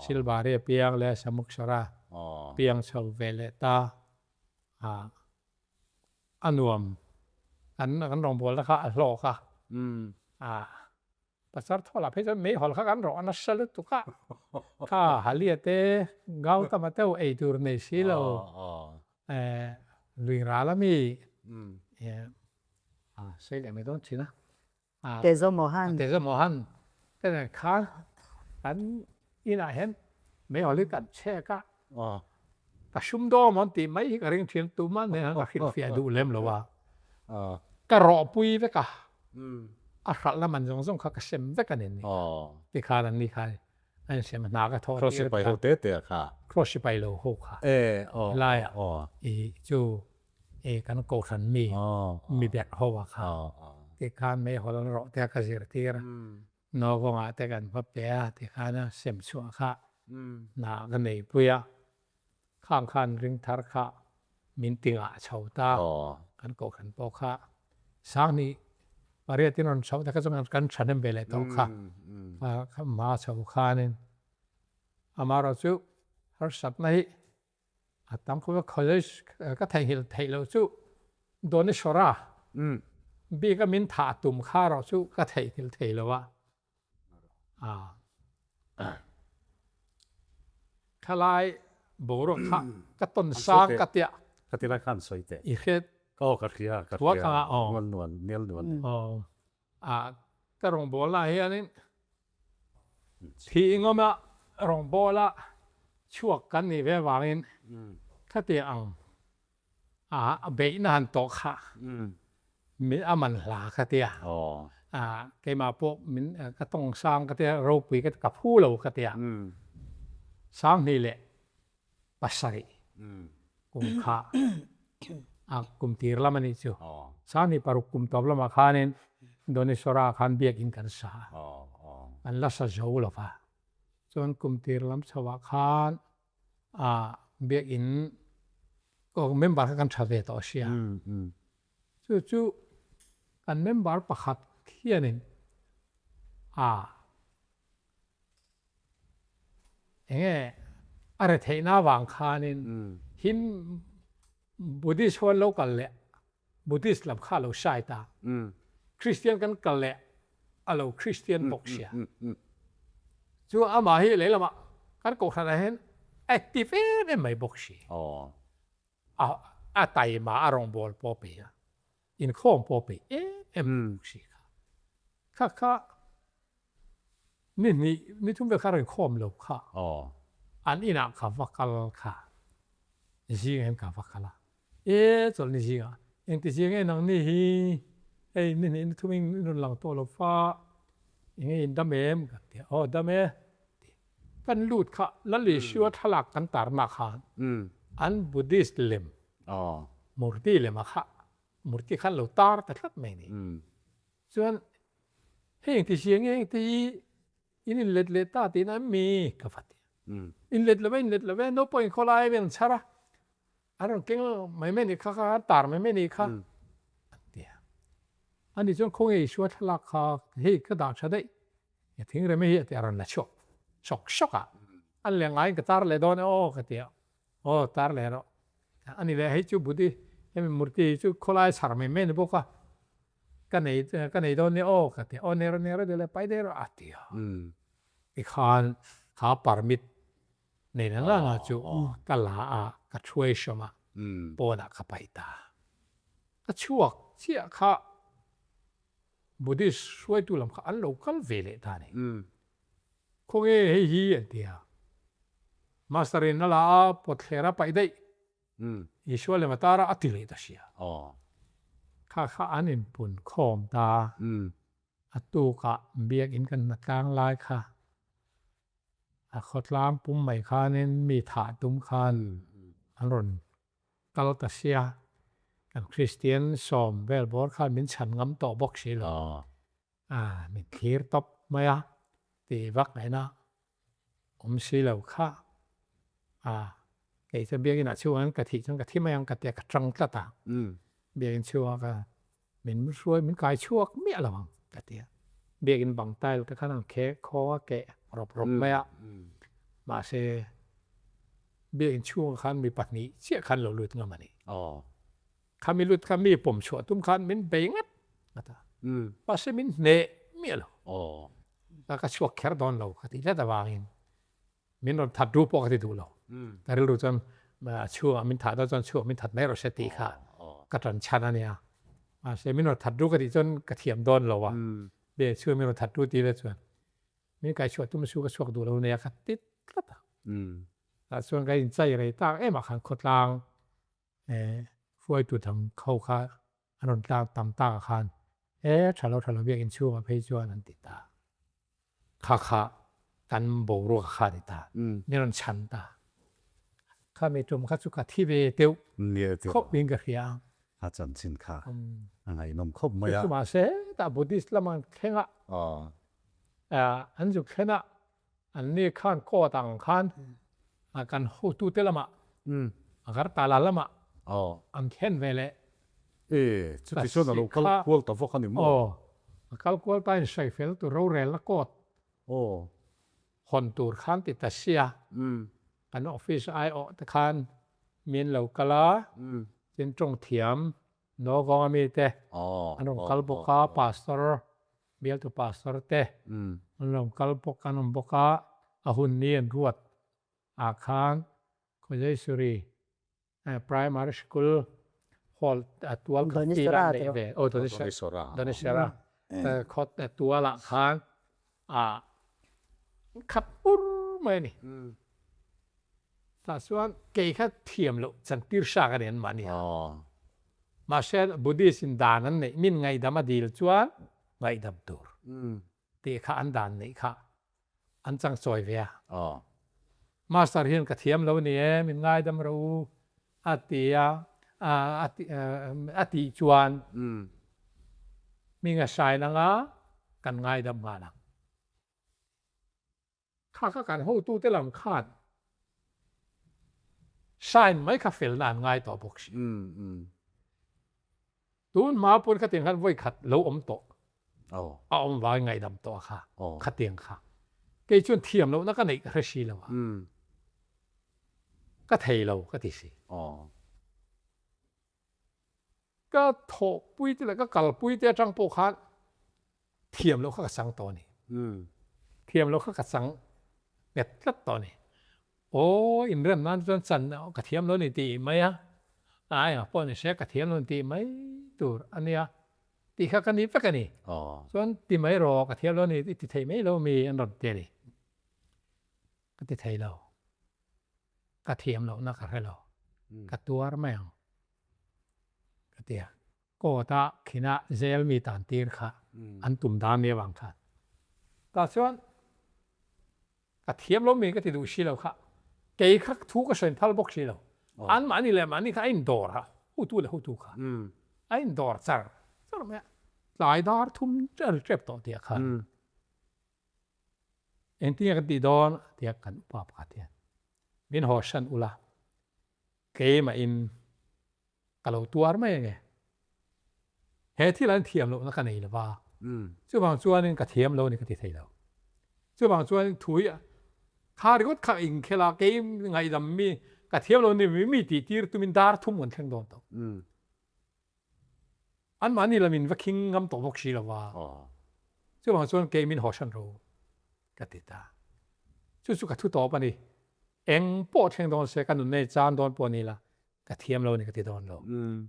Silbari a piang leh Samukshara piang chho ve leh ta a. A nuam kan kan rawngbawlna kha a hlawk a, a pasar thaw lah phei chuan meihawl kha kan rawh a nasa lutuk a, kha Halia te Gautama te ho ei tur nei si lo lui ral ami a sawi leh mai dawn thin a. Tezo Mohan. Tezo Mohan te nen khan kan inah hian meihawl hi kan chhek a, ka sum dawm an tih mai hi ka ring thin, tumah nen ka hrilhfiah duh lem lo a, ka rawhpui vek a, a hralhna man zawng zawng kha ka sem vek a ni ni tikhan an ni khan a insem a, hna ka thawh tir Cross sipai ho te te a kha. Cross sipai lo ho kha helaiah i chu E kan kohhran mi mi berh ho a kha tikhan meihawl an rawh te a ka zirtir a, naupangah te kan va pe a tikhan a sem chhuah kha hna ka neipui a, khang khan ring thar kha min ti ngah chho ta kan kohhran pawh kha Sanghnih pariat in rawn chhoh te kha chuan kan thahnem ve leh tawh kha hma chho khanin amaherawhchu harsatna hi A tam khawp a college ka theihnghilh theih loh chu Doneshwara bik a min thah tum kha erawh chu ka theihnghilh thei lo a. Khalai boruak kha ka tawn sang ka tia. Ka ti lai khan sawi teh. I hriat. Aw ka hria ka hria. Nual nual nel nual. Aw a ka rawngbawlna ah hianin thih ngawma rawngbawla chhuak kan nih ve avangin khatiang ang a beihna han tawh kha min a man hla ka tia a keimah pawh min ka tawng sang ka tia ropui ka ka phu lo ka tia Sanghnih leh pasarih kum kha a kum tir lam a nih chu. Sanghnih paruk kum tawp lamah khanin Doneshwara khan biakinn kan sa a, an la sa zo lo va. Chuan kum tir lam chhoah khan a biakinn member kha kan tha ve tawh sia. Chu chu kan member pakhat hianin a Enge a retheihna avang khanin him Buddhist ho an lo kal leh Buddhist lam kha a lo hrai ta. Christian kan kal leh a lo Christian bawk sia. Chu amah hi lehlamah kan kohhranah hian active em em mai bawk si. A taima a rawngbâwl pawh a peih a, inkhâwm pawh a peih em em bawk si kha. Kha kha ni hnih, ni thum vel kha a rawn inkhâwm lo kha. An inah ka va kal kha, zîngah hian ka va kal a, e chawlhni zîngah engti zîng nge nangni hi hei ni hnih ni thum in rawn lang tawh lo fa, eng nge in dam em? Ka ti a, aw dam e. Kan lut kha Lal Isua thlalak kan tarna khan an Buddhist lem murti lem a kha murti khan lo tar ta tlat mai ni. Chuan hei engti zia nge engti hi in inlet leh ta tihna em mi ka va ti a. Inlet lo ve inlet lo ve naupang in khawlai a an chhar a an rawn keng mai mai nih kha kha an tar mai mai nih kha an ti a. Ani chuan khawnge Isua thlalak kha hei ka dah tha daih He thing rem hi a ti a rawn la chhuak sawk sawk a, an leh ngaiin ka tar leh dawn e aw ka ti a, aw tar leh rawh a ni leh hei chu Buddhi hemi murti hi chu khawlai chhar mai mai a ni bawk a, ka nei ka nei dawn nia aw ka ti a, aw nei rawh nei rawh deuh leh pai daih rawh a ti a, tikhan kha permit nei na nana chu ka la a ka thuai hrawm a, pawnah ka paih ta, ka chhuak chiah kha. Buddhist hruaitu lam kha an lo kal ve leh ta a ni. Khawnge hei hi an ti a. Master in a la a, pawtthler a paih daih. Isua lem a tar a, a ti leh ta sia. Kha kha an inpun khawm ta. A tukah biakinn kan hna tlang lai kha a khawtlang pum mai khanin mi thah tum khan an rawn kal ta sia. Kan Kristian sawm vel bawr khan min chhan ngam tawh bawk si lo. Min thlir tawp mai a, tih vak ngaihna awm si lo kha. Kei chuan biakin ah chhungah ka thih chuan ka thi mai ang ka tia ka tang tlat a. Biakin chhungah ka min hruai min kai chhuak miah lo ang ka tia. Biakin bang tile te khan an kheh khaw a keh rawp rawp mai a. Mahse biakin chhungah khan mi pahnih chiah khan lo lut ngam a ni. Kha mi lut kha mi pawm chhuah tum khan min bei ngat ngat a. Mahse min hneh miah lo. Ka chhuak kher dawn lo ka tih tlat avangin min rawn that ru pawh ka ti duh lo. Ka rilru chuan chhuakah min thah dawn chuan chhuak min that mai rawh se tih kha ka tan chhan a nia. Mahse min rawn that ru ka tih chuan ka thiam dawn lo a. Be chhuak min rawn that ru tih le chuan min kai chhuah tum su ka chhuak duh lo nia ka ti tlat a. Tah chuan ka inchai rei tak em ah khan khawtlang hruaitu dang ho kha an rawn tlang tam tak ah khan e tha lo tha lo biak inchhungah phei chuan an ti ta. Kha kha kan boruak kha a ni ta, min rawn chhan ta. Kha mi tum kha chu ka thi ve deuh khawp in ka hria ang. A chanchin kha a ngaihnawm khawp mai a. Chu mahse tah Buddhist lam an thleng a, an zuk thlen a, an ni khan court ang khan kan hotute lamah Agartala lamah an thlen ve leh. E, chuti chuan a lo kal kual ta vawk a ni maw? Aw, a kal kual ta in sawi fel tur rorelna court hawn tur khan ti ta sia. Kan office aiawh te khan min lo kal a, tin tawng thiam Nogong a mi te an rawn kal bawk a, Pastor, bialtu Pastor te an rawn kal bawk, an awm bawk a, a hun ni an ruat ah khan Khawzaisuri Primary School hall tual kha field ah neih ve, aw Donisara khawt tual ah khan a khat pur mai a ni. Tah chuan kei kha thiam loh chantir hrak a ni an mahni a. Mahse Buddhist in dan an neih min ngaihdam a dil chuan ngaihdam tur tih kha an dan neih kha an chang chawi ve a. Master hian ka thiam lo ni e min ngaidam rawh u a ti a, a tih chuan hming a hrain anga kan ngaidam nghal ang. Kha kha kan hotute lam khan hrain mai kha felna an ngai tawh bawk si. Tun hma pawn khatiang khan vawi khat lo awm tawh a awm vangin ngaihdam tawh a kha khatiang kha kei chuan thiam lohna ka neih ka hre si lo a ka thei lo ka ti si. Ka thawhpui te leh ka kalpui te atang pawh khan thiam loh kha ka chang tawh a ni. Thiam loh kha ka chang nghet tlat tawh a ni. Aw inrem nan chuan chan ka thiam lo a ni tih mai a, a engah pawh ni se ka thiam lo a ni tih mai tur a nia tih kha ka ni vek a ni. Chuan ti mai rawh ka thiam lo a ni i ti thei mai lo mi an rawn ti a ni. Ka ti thei lo. Ka thiam lohna ka hre lo. Ka tuar mai ang ka ti a. Court a khina jail mi tan tir kha an tum dan nia vang khan. Tah chuan ka thiam lo mi ka ti duh si lo kha kei kha thu ka sawi phal bawk si lo. An mahni leh mahni kha a in dawr a, hutu leh hutu kha a in dawr char char mai a. Tlai dar thum tep tawh tih ah khan Engtin nge kan tih dawn tia kan upa pakhat hian min haw hran ula, keimahin ka lo tuar mai ange. He thil an thiam lohna ka nei lova, chuvang chuanin ka thiam lo a ni ka ti thei lo. Chuvang chuanin thu hi kha ringawt kha inkhel a, kei ngaihdam mi ka thiam lo ni mi tih tir tumin dar thum kan thleng dawn tawh. Anmahni lam in va khing ngam tawh bawk si lo va, chuvang chuan kei min haw hran ro ka ti ta. Chu chu ka thu tawp a ni. Eng pawh thleng dawn se ka nunna i chan dawn pawh ni la, ka thiam lo a ni ka ti dawn lo.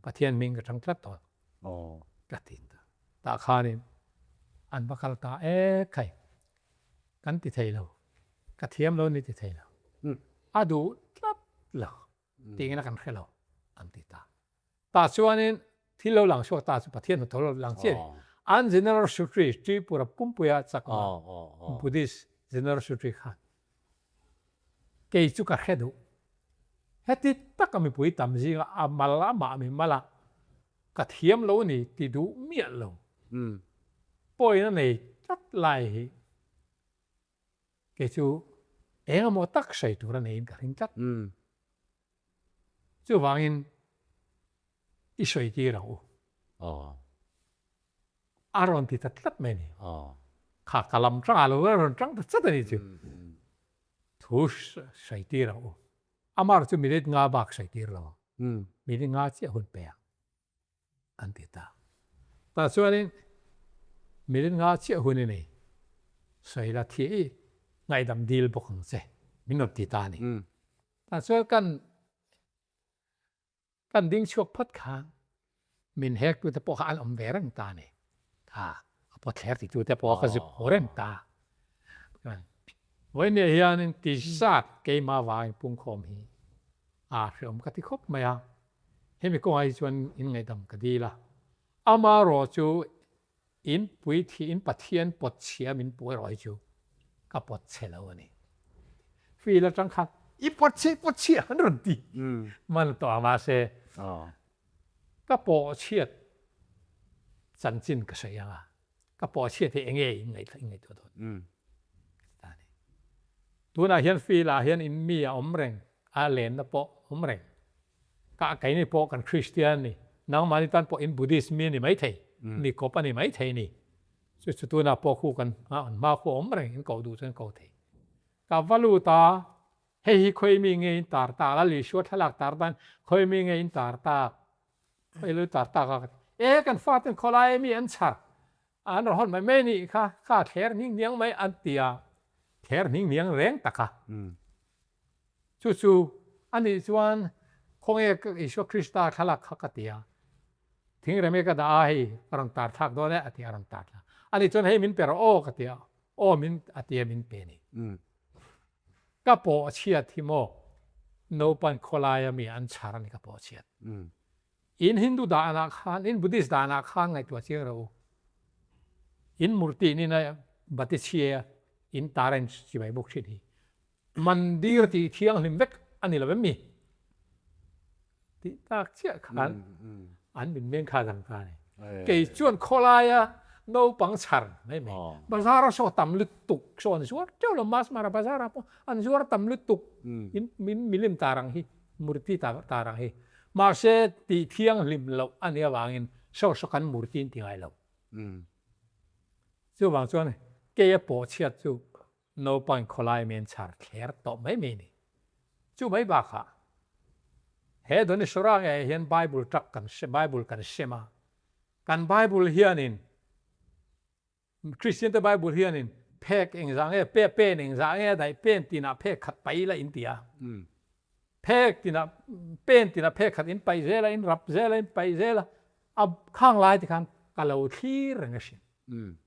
Pathian hming ka chang tlat dawn ka ti ta. Tah khanin an va kal ta e khai, kan ti thei lo, ka thiam lo a ni ti thei lo. A duh tlat lo tingin a kan hre lo an ti ta. Tah chuanin thil lo lang chhuak ta chu Pathian hnathawh lo lang chiah a ni. An General Secretary Tripura Pumpuia chakma Buddhist General Secretary khan kei chu ka hre duh. Heti taka mipui tam zinga a mal amah mi mala. Ka thiam lo a ni ti duh miah lo. Pawhin a nei tlat lai hi kei chu eng emaw tak sawi tur a neiin ka ring tlat. Chuvangin i sawi tir ang u. A rawn ti ta tlat mai a ni. Kha ka lam tangah lo a rawn tang ta chat a ni chu. Thu sawi tir ang u. Amah chu minute nga bak sawi tir lo ang. Minute nga chiah hun pe ang an ti ta. Tah chuanin minute nga chiah hun i nei. Sawi la thi i ngaihdam dil bawk ang che min rawn ti ta a ni. Tah chuan kan Kan ding chhuak phawt khan min hek tute pawh kha an awm ve reng ta a ni. Kha a pawt thler ti tute pawh ka zuk hmu reng ta. Vawinia hianin ti zat keimah vangin pungkhawm hi a hreawm ka ti khawp mai a. Hemi kawngah hi chuan in ngaihdam ka dil a. Amarawh chu In puithi in Pathian pawt chhia min puh erawh hi chu ka pawt chhe lo a ni. Field atang khan i pawt chhe i pawt chhia an rawn ti man tawh a mahse ka pawh chhiat chanchin ka sawi ang a, ka pawh chhiat hi enge in ngaihtuah dawn ka ti ta a ni. Tunah hian field ah hian in mi a awm reng a lenna pawh awm reng. Ka keini pawh kan Kristian a ni, nangmahni tan pawh in Buddhist mi a ni maithei, mi kawp a ni maithei ni. Chu chu tunah pawh khu kan an hma khu awm reng in koh duh chuan ko thei. Ka va lut a, hei hi khawi mi nge in tar tak, Lal Isua thlalak tar tan khawi mi nge in tar tak, khawi lu tar tak a ka ti. E kan faten khawlai mi an chhar, an rawn hawn mai mai nih kha, kha thler hning hniang mai an ti a, thler hning hniang reng tak a. Chu chu a nih chuan khawnge Isua Krista thlalak kha ka ti a, thingrem hi ka dah a hei ka rawn tar thlak dawn e a ti a rawn tar thlak. A nih chuan hei min pe rawh aw ka ti a, aw min a ti a min pe ni. Ka pawh chhiat hi maw naupan khawlaia mi an chhar a ni ka pawh chhiat. In Hindu danah khan, in Buddhist danah khan ngaihtuah chiang rawh u. In murti in ina bati chhia in tar a in chibai bawk thin hi. Mandir tih thianghlim vek a ni lo em mi? Tih tak chiah khan an min meng kha dang ta a ni. Kei chuan khawlaia naupang chhar mai mai, bazar a saw tam lutuk saw an zuar teuh lo, Masmara bazar ah pawh an zuar tam lutuk, in min milim tar ang hi, murti tar ang hi. Mahse tih thianghlim loh a nih avangin saw saw kan murti in ti ngai lo. Chuvang chuan keia pawh chhiat chu Naupang khawlai men chhar thler tawh mai mai ni. Chu mai bakah he Donisora ngei hian Bible tak kan Bible kan sem a, kan Bible hianin Kristian te Bible hianin phek engzah nge pe pen engzah nge a daih pen tinah phek khat paih ila in ti a, phek tinah pen tinah phek khat in paih zel a, in rap zel a, in paih zel a, a khang lai te khan ka lo thlir reng a hrim.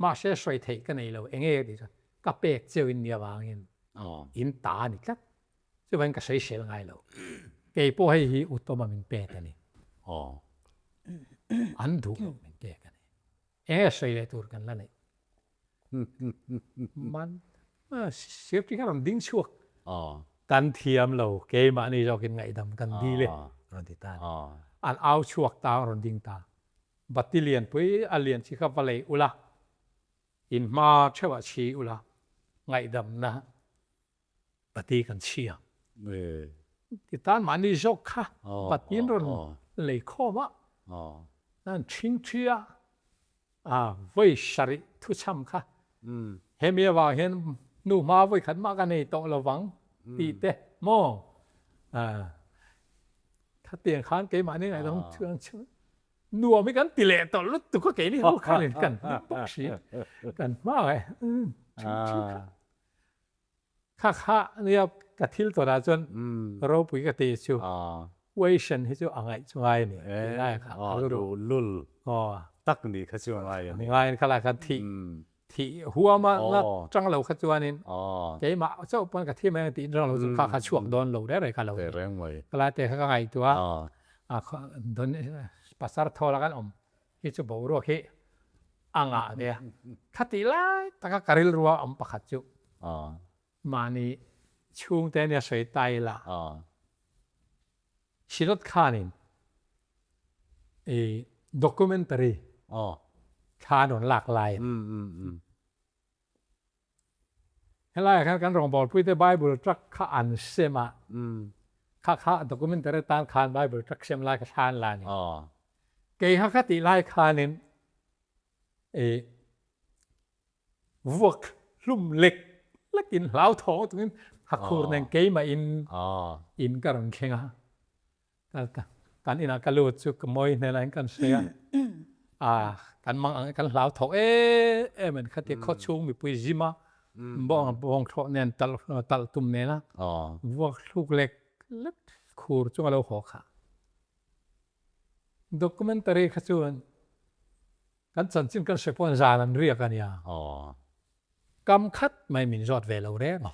Mahse sawi theih ka nei lo, enge ka tih chuan ka pek cheu in nia vangin in ta a ni tlat. Chuvangin ka sawi sel ngai lo. Kei pawh hei hi Utawma min pek a ni. An duh loh min pek a ni. Enge sawi leh tur kan la neih? Man safety kha rawn ding chhuak. Kan thiam lo, keimahni zawkin ngaihdam kan dil e rawn ti ta a ni. An au chhuak ta a rawn ding ta. Bati lianpui a lian chi kha va lei ula, in hma theuhah chhi ula, ngaihdamna bati kan chhi ang. Ti tan mahni zawk kha bati an rawn lei khawm a, an thing thi a, a vawi sarih thuchham kha hemi avang hian hnu hma vawi khat mah ka nei tawh lovang tih te maw khatiang khan keimahni ngaihdam chu Nuam hi kan ti leh tawh lutuk a keini ho khan in kan hlim bawk si kan hma ngai kha kha nia ka thil tawnah chuan ropui ka ti chu question hi chu a ngaih chu ngai a ni tih lai kha lul tak ni kha chu a ngai a ni ngai kha lai khan thih Thih huam a la tang lo kha chuanin keimah chauh pawn ka thi mai ang tih rang lo chu kha kha chhuak dawn lo reng reng kha lo ni. Ka lai te kha ka ngaihtuah a pasar thawl a kan awm hi chu boruak hi a ngah ve a. Khatih lai taka ka rilrua awm pakhat chu mahni chhungte nia sawi ta ila Synod khanin. I documentary thla an rawn lak lai a ni. Helaiah khan kan rawngbawlpuite Bible truck kha an sem a, kha kha documentary atan khan Bible truck sem lai kha thla an la a ni. Kei kha kha tih lai khanin i vuak hlum lek lekin hlauthawng tungin hakhur nen keimah in in ka rawn thleng a. Kan inah ka lut chu ka mawi hnenah in kan hria a, kan mang ang kan hlau tho em em an khatia khaw chhung mipui zim a, bawng bawng thlawh nen talh talh tum nena vuak thluk lek lek khur chung a lo haw kha. Documentary kha chuan kan chanchin kan hre pawh zan an riak a nia, kam khat mai min zawt ve lo reng.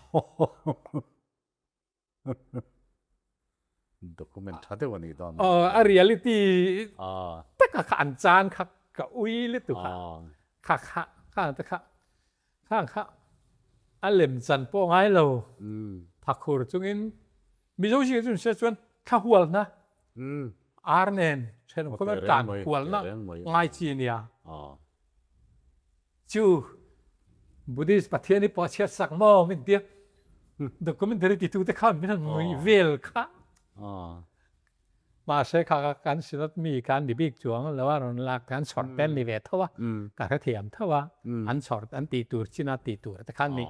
Document tha deuh a nih dawn. Aw, a reality taka kha an chan kha ka ui lutuk a. Kha kha khang te kha khang kha a lem chan pawh ngai lo. Thakhur chungin Mizo zingah chu hria chuan thla hualna ar nen thenawm khawvel tan hualna ngai chi a nia. Chu Buddhist Pathian hi pawh a chhiat sak maw min tia documentary titu te khan min han nuih vel kha. Mahse kha kha kan synod mi khan ni bik chuang lo a rawn lak te an chhawr te an ni ve tho a, ka hrethiam tho a, an chhawr an tih tur chin a tih tur te khan ni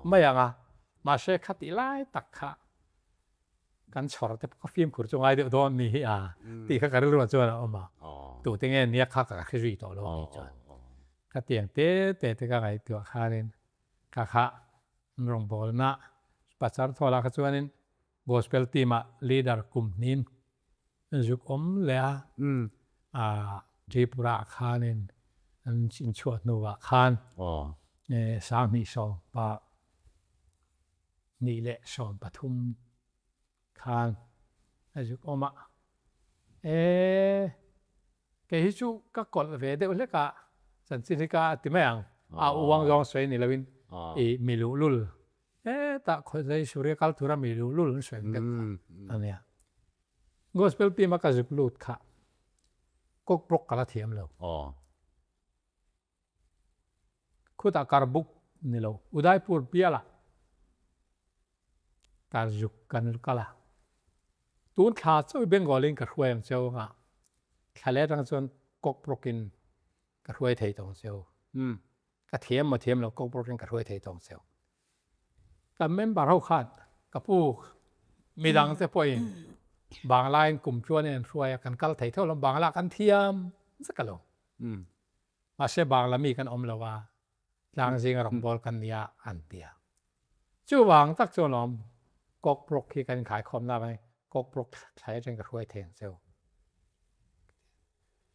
mai ang a, mahse kha tih lai tak kha kan chhawr te pawh kha fimkhur chu ngai deuh dawn ni hi a tih kha ka rilruah chuan a awm a, tute nge nia kha ka hre zui tawh lo a nih chuan ka tiang te te te ka ngaihtuah khanin ka kha rawngbawlna Pachar thawlah kha chuanin Gospel team ah leader kum hnin zuk awm leh a, a Tripura ah khanin an inchhuah hnuah khan 2000 pa 2013 khan a zuk awm a, e kei hi chu ka kawlh ve deuh hlek a, chanchin hi ka ti mai ang, a uang zawng sawi ni loin i mi luhlul hetah khawzei Surya kal tura mi luhlul an sawi ang deuh kha a nia. Gospel team a ka zuk lut kha kawkbawk ka la thiam lo. Khutah karbuk ni lo, Udaipur bialah ka zuk kan kal a. Tun thla chauh i Bengal in ka hruai ang cheu anga, thla leh atang chuan kawkbawkin ka hruai thei tawh ang cheu. Ka thiam maw thiam lo kawkbawkin ka hruai thei tawh ang cheu. Kan member ho khan ka pu midang te pawhin Bangla in kum tluanin an hruai a, kan kal thei tho lo, Bangla kan thiam zek alo. Mahse Bangla mi kan awm lo a, tlang zinga rawngbâwl kan nia an ti a. Chuvang tak chuan awm Kawkbrook hi kan inkhaikhawmna avangin Kawkbrook thlai atangin ka hruai thei ang cheu.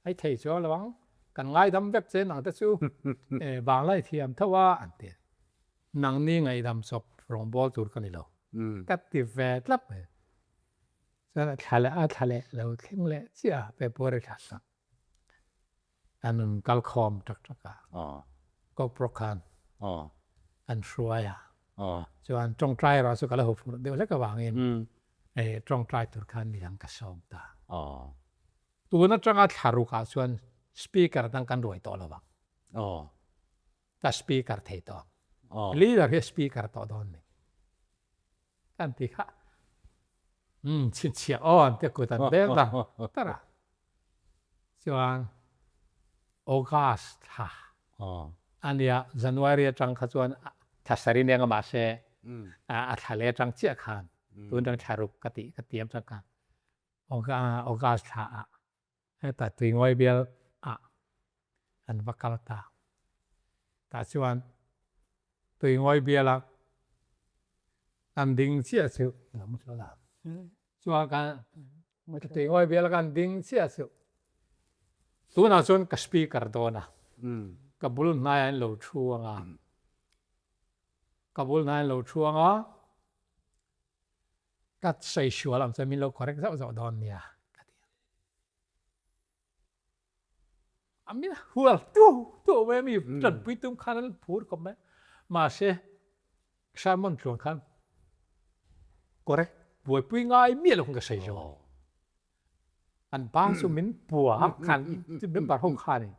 Ai thei chuang lo ang, kan ngaidam vek che nang te chu Bangla i thiam tho a an ti a. Nangni ngaihdam chawp rawngbâwl tur ka ni lo. Ka ti ve tlat mai. Chuan a thla leh a thla leh lo thleng leh chiah a, February thla sak. An rawn kal khawm tak tak a, Kokpro khan an hruai a, chuan tawngtai erawh chu ka la huphurh deuh hlek avangin tawngtai tur khan midang ka sawm ta. Tun atanga thla rukah chuan speaker dang kan ruai tawh lo ang. Ka speaker thei tawh ang. Leader hi a speaker tawh dawn ni. Kan ti kha umm chhinchhiah aw an tia kut an beng ta tar a. Chuan August thla a nia January atang kha chuan thla sarih nen a mahse a thla leh atang chiah khan tun atang thla ruk ka tih ka tiam tang khan August thla ah Heta Tuingawi bial ah an va kal ta. Tah chuan Tuingawi bial ah kan ding chiah chu chuan kan Tuingawi bial ah kan ding chiah chu tunah chuan ka speaker dawn a, ka bul hnaiah in lo thu ang a, ka bul hnaiah in lo thu ang a. Ka sawi sual ang chuan min lo correct zauh zauh dawn nia ka ti a. A min hual tuau tuau mai a mi tanpui tum khan an phur khawp mai a. Mahse sermon tluan khan correct buaipui ngai miah lo khan ka sawi zo a ni. An pa chu min pua khan member ho khan in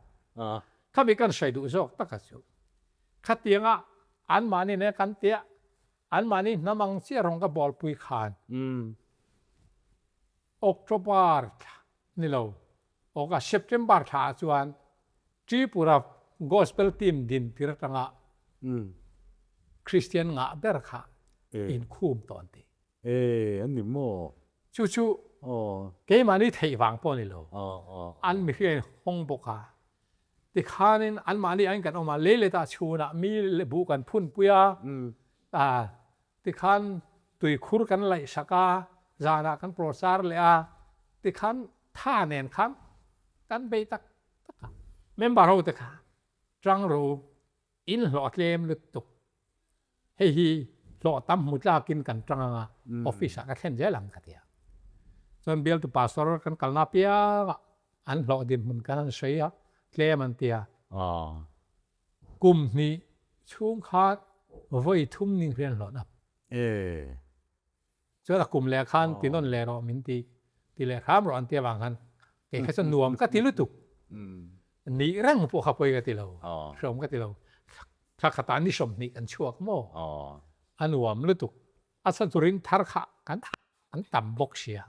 khami kan hrai duh zawk taka chu khatianga anmahni nen kan tia anmahni hnam ang chiah rawng ka bawlpui khan October thla ni lo August September thla ah chuan Tripura Gospel Team din tir atanga Christian ngah ber kha inkhum tawh an ti. E, an ni maw? Chu chu keimahni theih vang pawh a ni lo. An mihring a inhawng bawk a. Tikhanin anmahni aiin kan awm a, lei letah chhunah mi buh kan phunpui a, tikhan tuikhur kan laihsak a, zanah kan prachar leh a, tikhan tha nen khan kan bei tak tak a. Member ho te kha tang ro In hlawh tlem lutuk. Hei hi hlawh tam hmu tlakin kan tang anga office ah ka thlen zel ang ka ti a. Chuan bialtu pastor kan kalna apiangah an hlawh dinhmun kan han sawi a, tlem an ti a. Kum hnih chhung khan vawi thum ning rian hlawhna. Chuan a kum leh khan ti nawn leh rawh min ti ti leh hram rawh an ti avang khan kei kha chuan nuam ka ti lutuk. Nih reng pawh kha pawi ka ti lo, hreawm ka ti lo. Thla khatah ni 20 kan chhuak maw? A nuam lutuk. A chhan chu ring thar kha kan an tam bawk sia.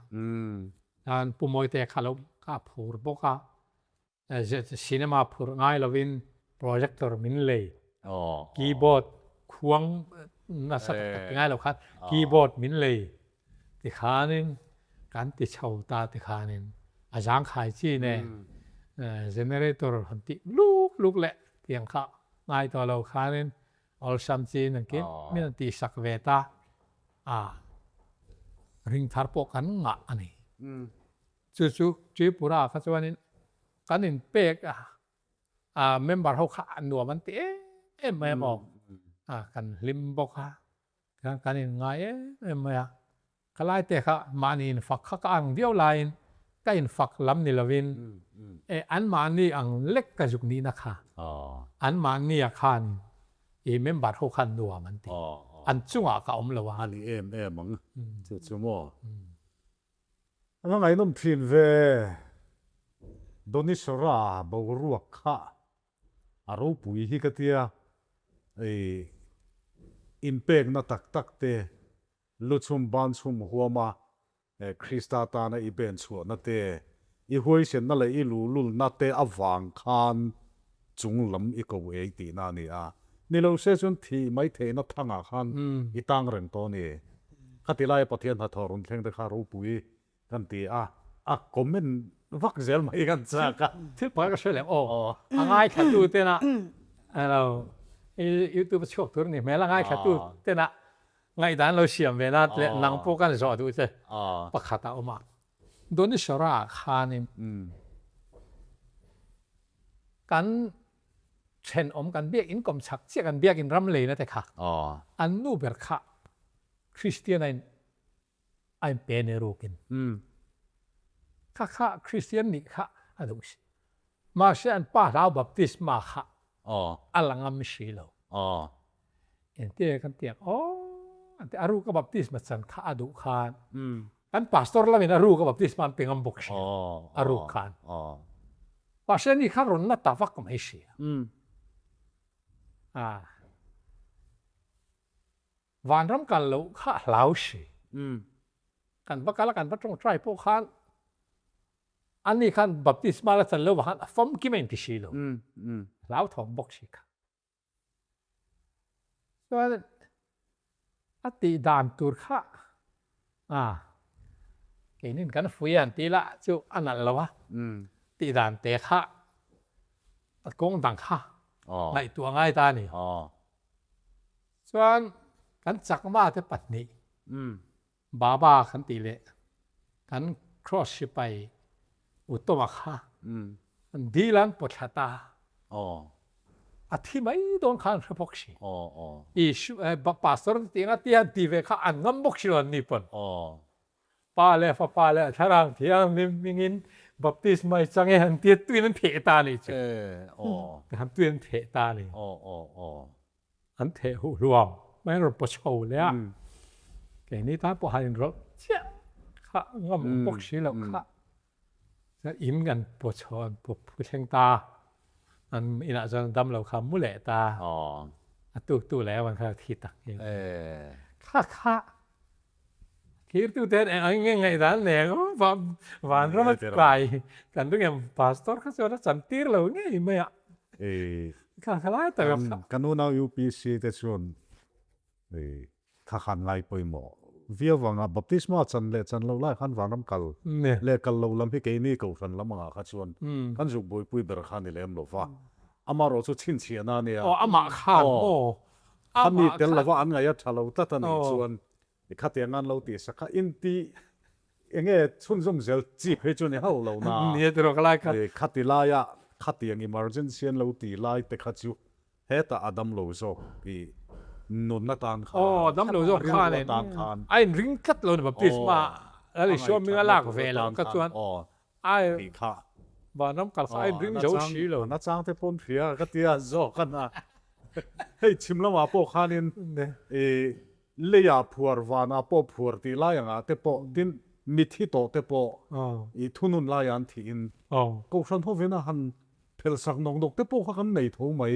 Chuan Pu Mawite kha lo kha a phur bawk a. Cinema phurh ngai lovin projector min lei, keyboard khuang nasa tak tak ti ngai lo khan keyboard min lei tikhanin kan ti chho ta tikhanin a zangkhai chi nen generator han tih luk luk leh tiang kha ngai tawh lo khanin awlsam chin engkim min han tihsak ve ta a, ring thar pawh kan ngah a ni. Chu chu Tripura kha chuanin kan inpek a, a member ho kha a nuam an ti em em mai a maw? A kan hlim bawk a, tichuan kan inngai em em mai a. Ka lai te kha mahni infak kha ka ang viau laiin ka infak lam ni lovin e anmahni ang lek ka zuk nihna kha anmahni ah khan i member ho khan nuam an ti. An chungah ka awm lo a. A ni em em ang chu chu maw? A va ngaihnawm thin ve. Donisora boruak kha a ropui hi ka tia, ei inpekna tak tak te, luchhum banchhum huama Krista tana i ben chhuahna te, i huaisenna leh i luhlulna te avang khan chung lam i ko ei tihna a ni a. Ni lo se chuan thih mai theihna thangah khan i tang reng tawh a ni. Khati laia Pathian hnathawh rawn thleng te kha ropui kan ti a, a comment vak zel mai kan chak a. Thil pakhat ka hre leh aw, a ngaithlatu tena alo youtube a chhuak tur a ni hmel, a ngaithlatu tena ngaihdan lo siam ve na leh nang pawh kan zawh duh che pakhat a awm a. Donisora ah khanin kan thenawm kan biakinn kawmchhak chiah kan biakinn ram leina te kha an nu ber kha Kristian a in a in pe ner rukin kha kha Kristian nih kha a duh si mahse an pa hlau baptisma kha a la ngam si lo engtin nge kan ti ang aw an ti a ruka baptisma chan kha a duh khan Kan pastor lamin a ruk a baptisma an pe ngam bawk si a ruk khan. Mahse ani khan rawn la ta vak mai si a. Vanram kal loh kha a hlau si. Kan va kal a kan va tawngtai pawh khan ani khan baptisma la chan lo vang khan a famkim a inti si lo. A hlauthawng bawk si kha. Chuan a tih dan tur kha a keinin kan fui an tih lah chu a nalh lo a, tih dan te kha a kawng dang kha ngaihtuah ngai ta a ni. Chuan kan chakma te pahnih Baba kan tih leh kan Cross sipai Utawma kha an dil an pawt thla ta. A thi mai dawn kha an hre bawk si. Isu Pastor te tih anga tia an ti ve kha an ngam bawk si lo an ni pawn. Pa leh Fapa leh Thlarau Thianghlim hmingin baptisma i chang e an tia tuin an theh ta a nih chu. An tuin an theh ta a ni. An theh huh hluam mai an rawn paw chho leh a, keini tan pawh han inrawlh chiah kha ngam awm bawk si loh kha. In kan paw chho an paw phu thleng ta, an inah chuan dam lo kha mu leh ta, a tuk tu leh awan kha thi tak nghe nghe. Kha kha thirtu ten eng ang nge ngaihdan nei ang vanram a kai kan ring em pastor kha chuan a chan tir lo ngei mai a. Kha kha lai tak a kha. Kan unau UPC te chuan Kha khan ngai pawimawh viau vanga baptisma chan leh chan lo lai khan vanram kal leh kal lo lam hi keini kohhran lam angah kha chuan kan zuk buaipui ber kha ni lem lo va, amaherawh chu chhinchhiahna a nia. Aw amah khan maw? Khami tel lova an ngaih a tha lo tlat a nih chuan khatiang an lo tih sak kha inti enge chhunzawm zel chi phei chu ni hauh lo na. Nia tiraw ka lai kha. Khati laia khatiang emergency an lo tih lai te kha chu Hetah a dam lo zawk i nunna tan khan. Aw, dam lo zawk khan in a in ring tlat lo ni baptisma Lal Isua hming a lak ve loh kha chuan a vanram kal kha a in ring zo si lo. A nachang te pawn hria ka tia zawk a na. Hei chhim lamah pawh khanin i leiah phuar vanah pawh phuar tih lai angah te pawh tin mithi tawh te pawh i thunun laiah an thihin Kohhran hovin a han Phelsak nawk nawk te pawh kha kan nei tho mai.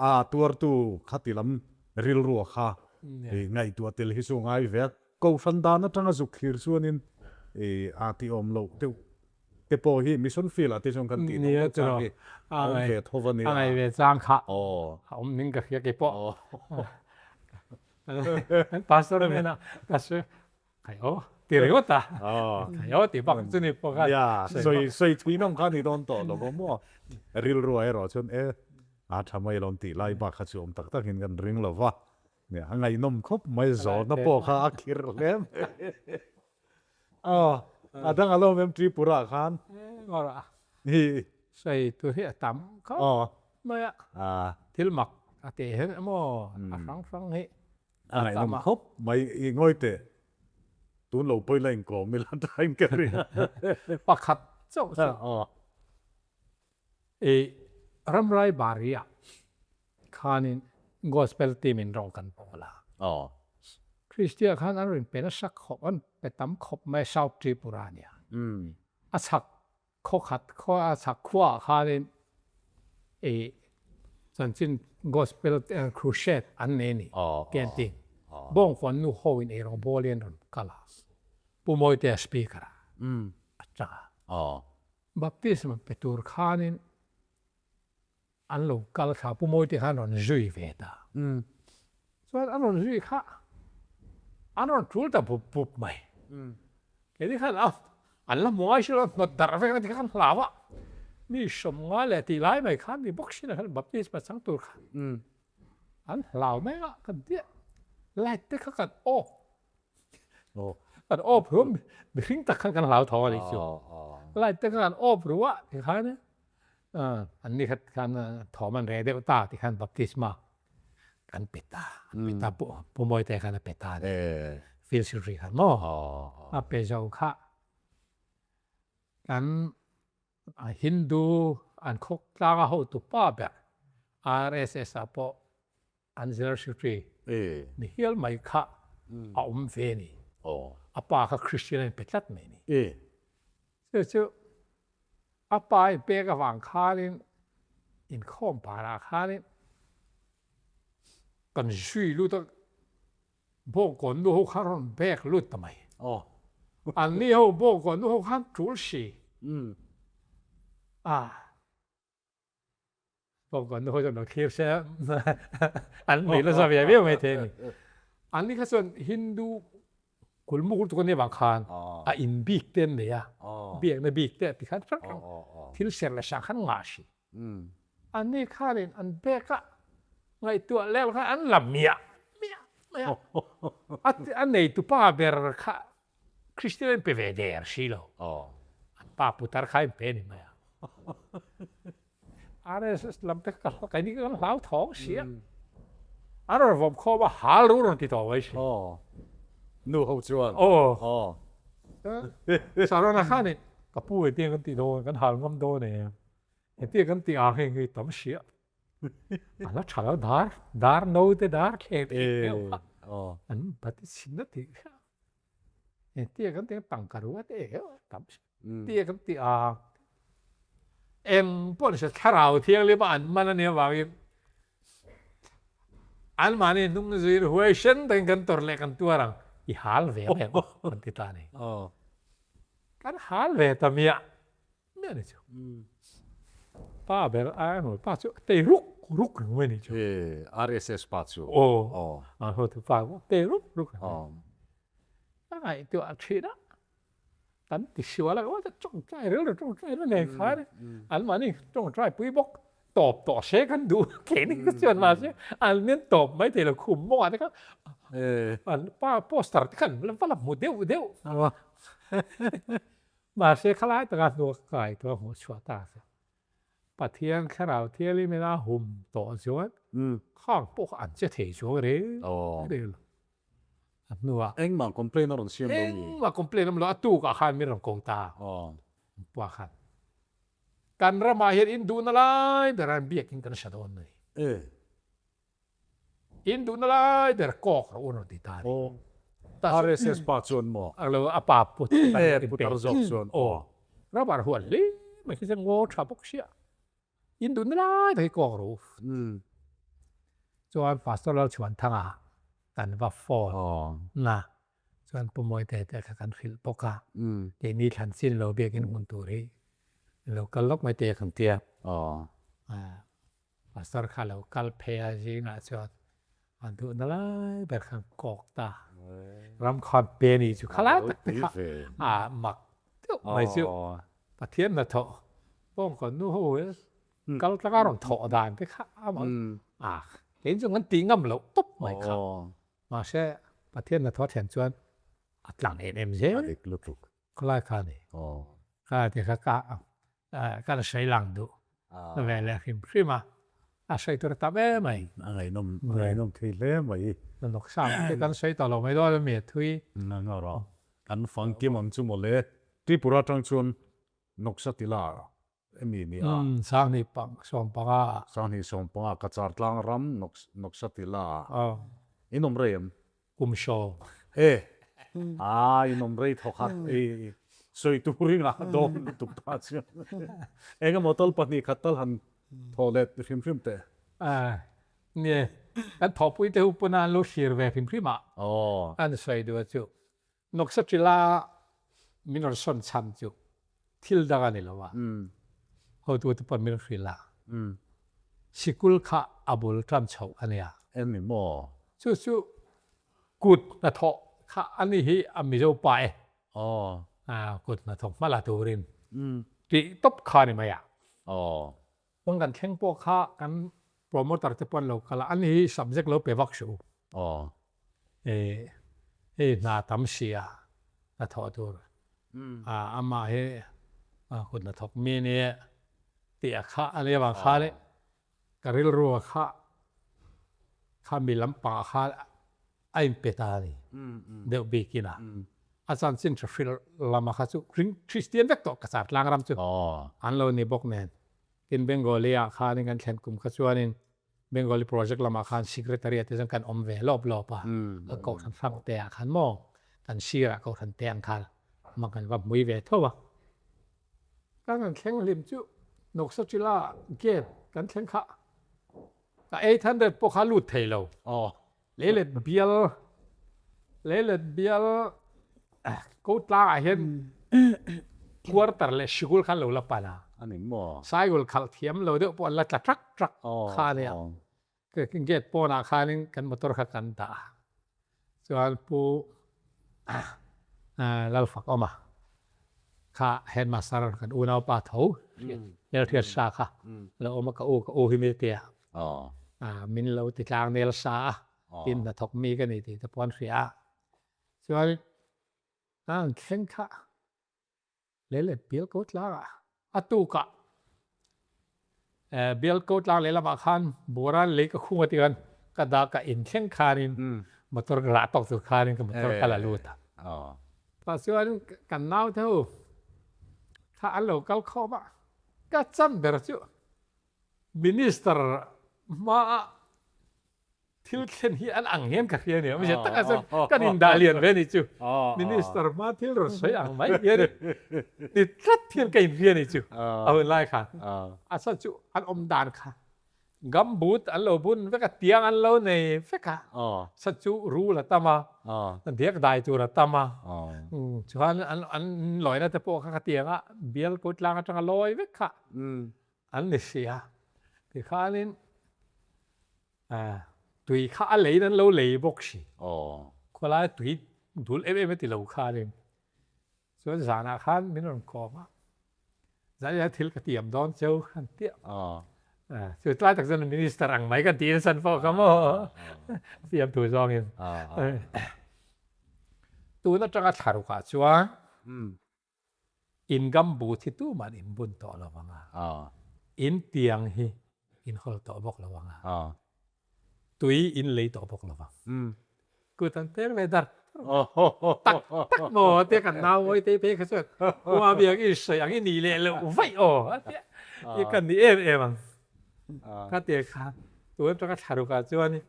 A tuartu khati lam rilrua kha ngaihtuah tel hi chu a ngai ve a. Kohhran dan atanga zuk thlir chuanin a tih awm loh deuh te pawh hi mission field ah te chuan kan tih nawk nawk chang hi a awm ve tho a nia. A ngaih ve chang kha a awm ning ka hria keipawh. Pastor hnenah ka sawi Khai aw, ti ringawt a. Khai aw ti bak chu ni pawh khan. Nia, sawi sawi thui nawm kha ni dawn tawh lo maw maw. Rilru ah erawh chuan e, a tha mai alawm tih lai bak kha chu awm tak tak in kan ring lo va. Nia, a ngaihnawm khawp mai zawhna pawh kha a khir hle mai. Aw, a dang alawm em Tripura ah khan. Ngawrh a. Sawi tur hi a tam khawp mai a. Thil mak a teh hian emaw a hrang hrang hi. A ngaihnawm khawp mai i ngawi teh. Tun lo pawhin la inkawm ila time ka ring a. Pakhat chauh chu i Ramrai Bari ah khanin Gospel team in rawng kan pawl a. Christia khan an rawn pe nasa khawp, an pe tam khawp mai South Tripura nia. A chhak Khaw khat khua a chhak khuaah khanin i chanchin Gospel Crusade an nei a ni tih an ti. Bawngkawn nu ho in eirawng bawlin an rawn kal a, Pu Mawitea speaker ah a chang a. Baptism pe tur khanin An lo kal thla Pu Mawite khan rawn zui ve ta. Chuan an rawn zui kha an rawn tul ta bup bup mai. Keini khan a an la hmu ngai si lo a hnawt darh vek ang ti kha kan hlau a. Mi sawm ngai leh tih lai mai khan mi bawk sin ah khan baptisma chang tur kha an hlau mai a kan diah light te kha kan off Kan off ru a, mihring tak khan kan hlau tho a nih chu. Light te kha kan off ru a tikhan an ni khat khan thawm an reh deuh ta tikhan baptisma kan pe ta, an pe ta Pu Mawite khan a pe ta a ni. Field secretary khan maw a pe zo kha kan Hindu an khawk tlang a hotu pa ber RSS ah pawh An zir secretary ni hial mai kha a awm ve a ni. A pa kha Christian a inpe tlat mai a ni. Chu chu a pa a inpek avang khanin inkhawm parah khanin kan zui lut a, Bawngkawn nu ho kha rawn bek lut ta mai. Anni ho Bawngkawn nu ho khan tul si a. Bawngkawn nu ho chuan lo thlir se an nuih nasa ve viau mai thei a ni. An ni kha chuan Hindu kulmuk lutuk a nih avang khan a in bik te an nei a, biakna bik te ti khan hrang hrang thil ser leh hrang khan ngah si. An ni khanin an bek a ngaihtuah leh khan an la miah miah mai a. A neitupa ber kha Kristian in pe ve der si lo. An pa putar kha in pe a ni mai a. RSS lam te ka kai ni kan hlau thawng si a. An rawn vawm khawm a hal ru rawn ti tawh mai si. Nu ho chuan. Sarona khanin ka pu engtiang kan tih dawn kan hal ngam dawn em. Engtiang kan tih ang heng hi tam si a. A la tha lo dar dar no te dar thleng thleng kha an bati chhin na tih kha. Engtiang kan tih ang tangka ru a te tam si. Tia kan ti a, eng pawh ni se thlarau thianghlim a an man a nih avangin anmahni hnung zuiin huaisen takin kan tawrh leh kan tuar ang, i hal ve mai ang aw kan ti ta a ni. Kan hal ve ta miah miah a ni chu. Pa ber ai hmu pa chu tei ruk ruk reng mai a ni chu. RSS pa chu. Aw, a hotu pa tei ruk ruk reng mai. Ka ngaihtuah thin a. Kan ti sual a, aw tawngtai rilru tawngtai rilru nen khan an mahni tawngtai pui bawk tawp tawh se kan duh keini ka chuan mahse an nen tawp mai thei lo khum mawngah te khan an pa poster te khan va la hmu deuh deuh mahse khalai taka hnuah kai tawh a hmuh chhuah ta se Pathian thlarau thialim in a hum tawh chuan khang pawh kha an che thei chuang reng reng lo. A hnuah. Engmah complain a rawn siam lo mi? Engmah complain awm lo, a tukah khan min rawn ko ta. Pua khan. Kan ramah hian in duhna lai ber an biakin kan hre dawn a ni. In duhna lai ber kawk rawh u an rawn ti ta a ni. RSS pa chuan maw? Lo, a pa put putar zawk chuan aw. Rubber huan hle mai khi chuan ngaw tha bawk sia. In duhna lai tak hi kawk rawh u. Chuan Pastor Lalchhuanthanga kan va phone na chuan Pu Mawite te kha kan hrilh bawk a. Keini thlan chin lo biakin hmun tur hi lo kal lawk mai te kan tia. Pastor kha lo kal phei a zingah chuan a duhna lai ber khan kawk ta. Ram khan pe ni chu khalai tak te kha a mak deuh mai chu. Pathian hnathawh bawngkawn nu ho hi kal tlanga rawn thawh dan te kha a mak a, kei chu kan tih ngam loh tawp mai kha. Mahse Pathian hnathawh thlen chuan a tlang em em zel. A dik lutuk. Khawlai kha a ni. Kha ti kha ka ka la sawi lang duh ve leh hrim hrim a, a sawi tur a tam em mai. A ngaihnawm a ngaihnawm thei hle mai. Nawk sang te kan sawi tawh lo mai dawn a mi a thui. Nga rawh. Kan fangkim ang chu mawle. Tripura atang chuan Nawksa tila emi ni a. Sanghnih pang sawmpanga ah. Sanghnih sawmpanga Kachar tlang ram Nawksa tila ah. In awm rei em? Kum sawm. E! A in awm rei thawk khat i sawi turin a dawn lutuk ta chuan. Engemaw tal 2 khat tal han thawh let hrim hrim teh. A nie, kan thawhpui te hu pawn a an lo thlir ve hrim hrim a. An sawi duh a chu. Nawksa tila min rawn sawn chhan chu thil dang a ni lo a, hotute pawn min hrilh a, sikul kha a bul tan chhoh a nia. En ni maw? Chu chu kut hnathawh kha a ni hi a Mizo pa e. Kut hnathawk hma la turin tih tawp kha a ni mai a. Kawng kan thleng pawh kha kan promoter te pawh an lo kal a, an hi subject lo pe vak suh u. Hei hna tam si a hnathawh tur a amah hi kut hnathawk mi a nia tih a kha a nia vang khan ka rilru a kha kha mi lampangah khan a inpe ta a ni deuh bikin a. A chanchin tha hril lama kha chu Kristian vek tawh ka char tlang ram chu an lo ni bawk nen. Tin Bengali ah khanin kan thlen kum kha chuanin Bengali project lamah khan secretary ah te chuan kan awm ve lawp lawp a. A kohhran hrang te ah khan maw kan sir ah kohhran te ang khan amah kan va hmui ve tho a. Kan han thleng hlim chu Noksachila gate kan thleng kha ka 800 pawh kha lut thei lo. Leilet bial Leilet bial ko tlangah hian quarter leh sikul khan lo la pan a. A ni maw? Cycle khalh thiam lo deuh pawh an la tla trak trak kha a nia. Gate pawnah khanin kan motor kha kan dah a. Chuan Pu Lalfakawma kha headmaster kan unaupa tho hmelhriat sa kha lo awm a, ka u ka u hi mi tia. Min lo ti tlang nel sa a, tin hnathawk mi ka ni tih te pawh an hria a. Chuan a an thleng kha Leilet bial ko tlang ah a tuk ah bial ko tlang lehlam ah khan Buran lei ka khung a ti khan ka dah ka in thleng khanin motor ka rah tawk tur khanin ka motor ka la lut a. Tah chuan kan nau te ho kha an lo kal khawm a, ka chan ber chu Minister hmaah. Thil thlen hi an ang hian ka hria nia, awmzia takah chuan kan indah lian ve a ni chu. Minister hma thil rawn sawi ang mai hian ni tlat hian ka inhria a ni chu a hun lai khan. A chhan chu an awm dan kha gumboot an lo bun vek a, tiang an lo nei vek a, chhan chu rul a tam a, diak dai tur a tam a, chuan an lawina te pawh kha khatianga bial ko tlang atanga lawi vek kha an ni si a, tikhanin tui kha a leiin an lo lei bawk si. Khawlaia tui dul em em a ti lo khanin chuan zanah khan min rawn kawm a, zanah thil ka tiam dawn cheu khan tiah. Chu tlai tak chuan minister ang mai kan ti nasa pawh kha maw fiam thu zawngin. Tun atanga thla rukah chuan In gumboot hi tuman in bun tawh lo ang a, in tiang hi in hawl tawh bawk lo ang a, tui in lei tawh bawk lo ang. Kut an pek ve dar tak tak maw tia kan nau ngawi te phei kha chuan Uma biak i sawi ang i nih leh loh vaih aw a tia i kan ni em em ang. Kha tia kha tun atanga thla rukah chuan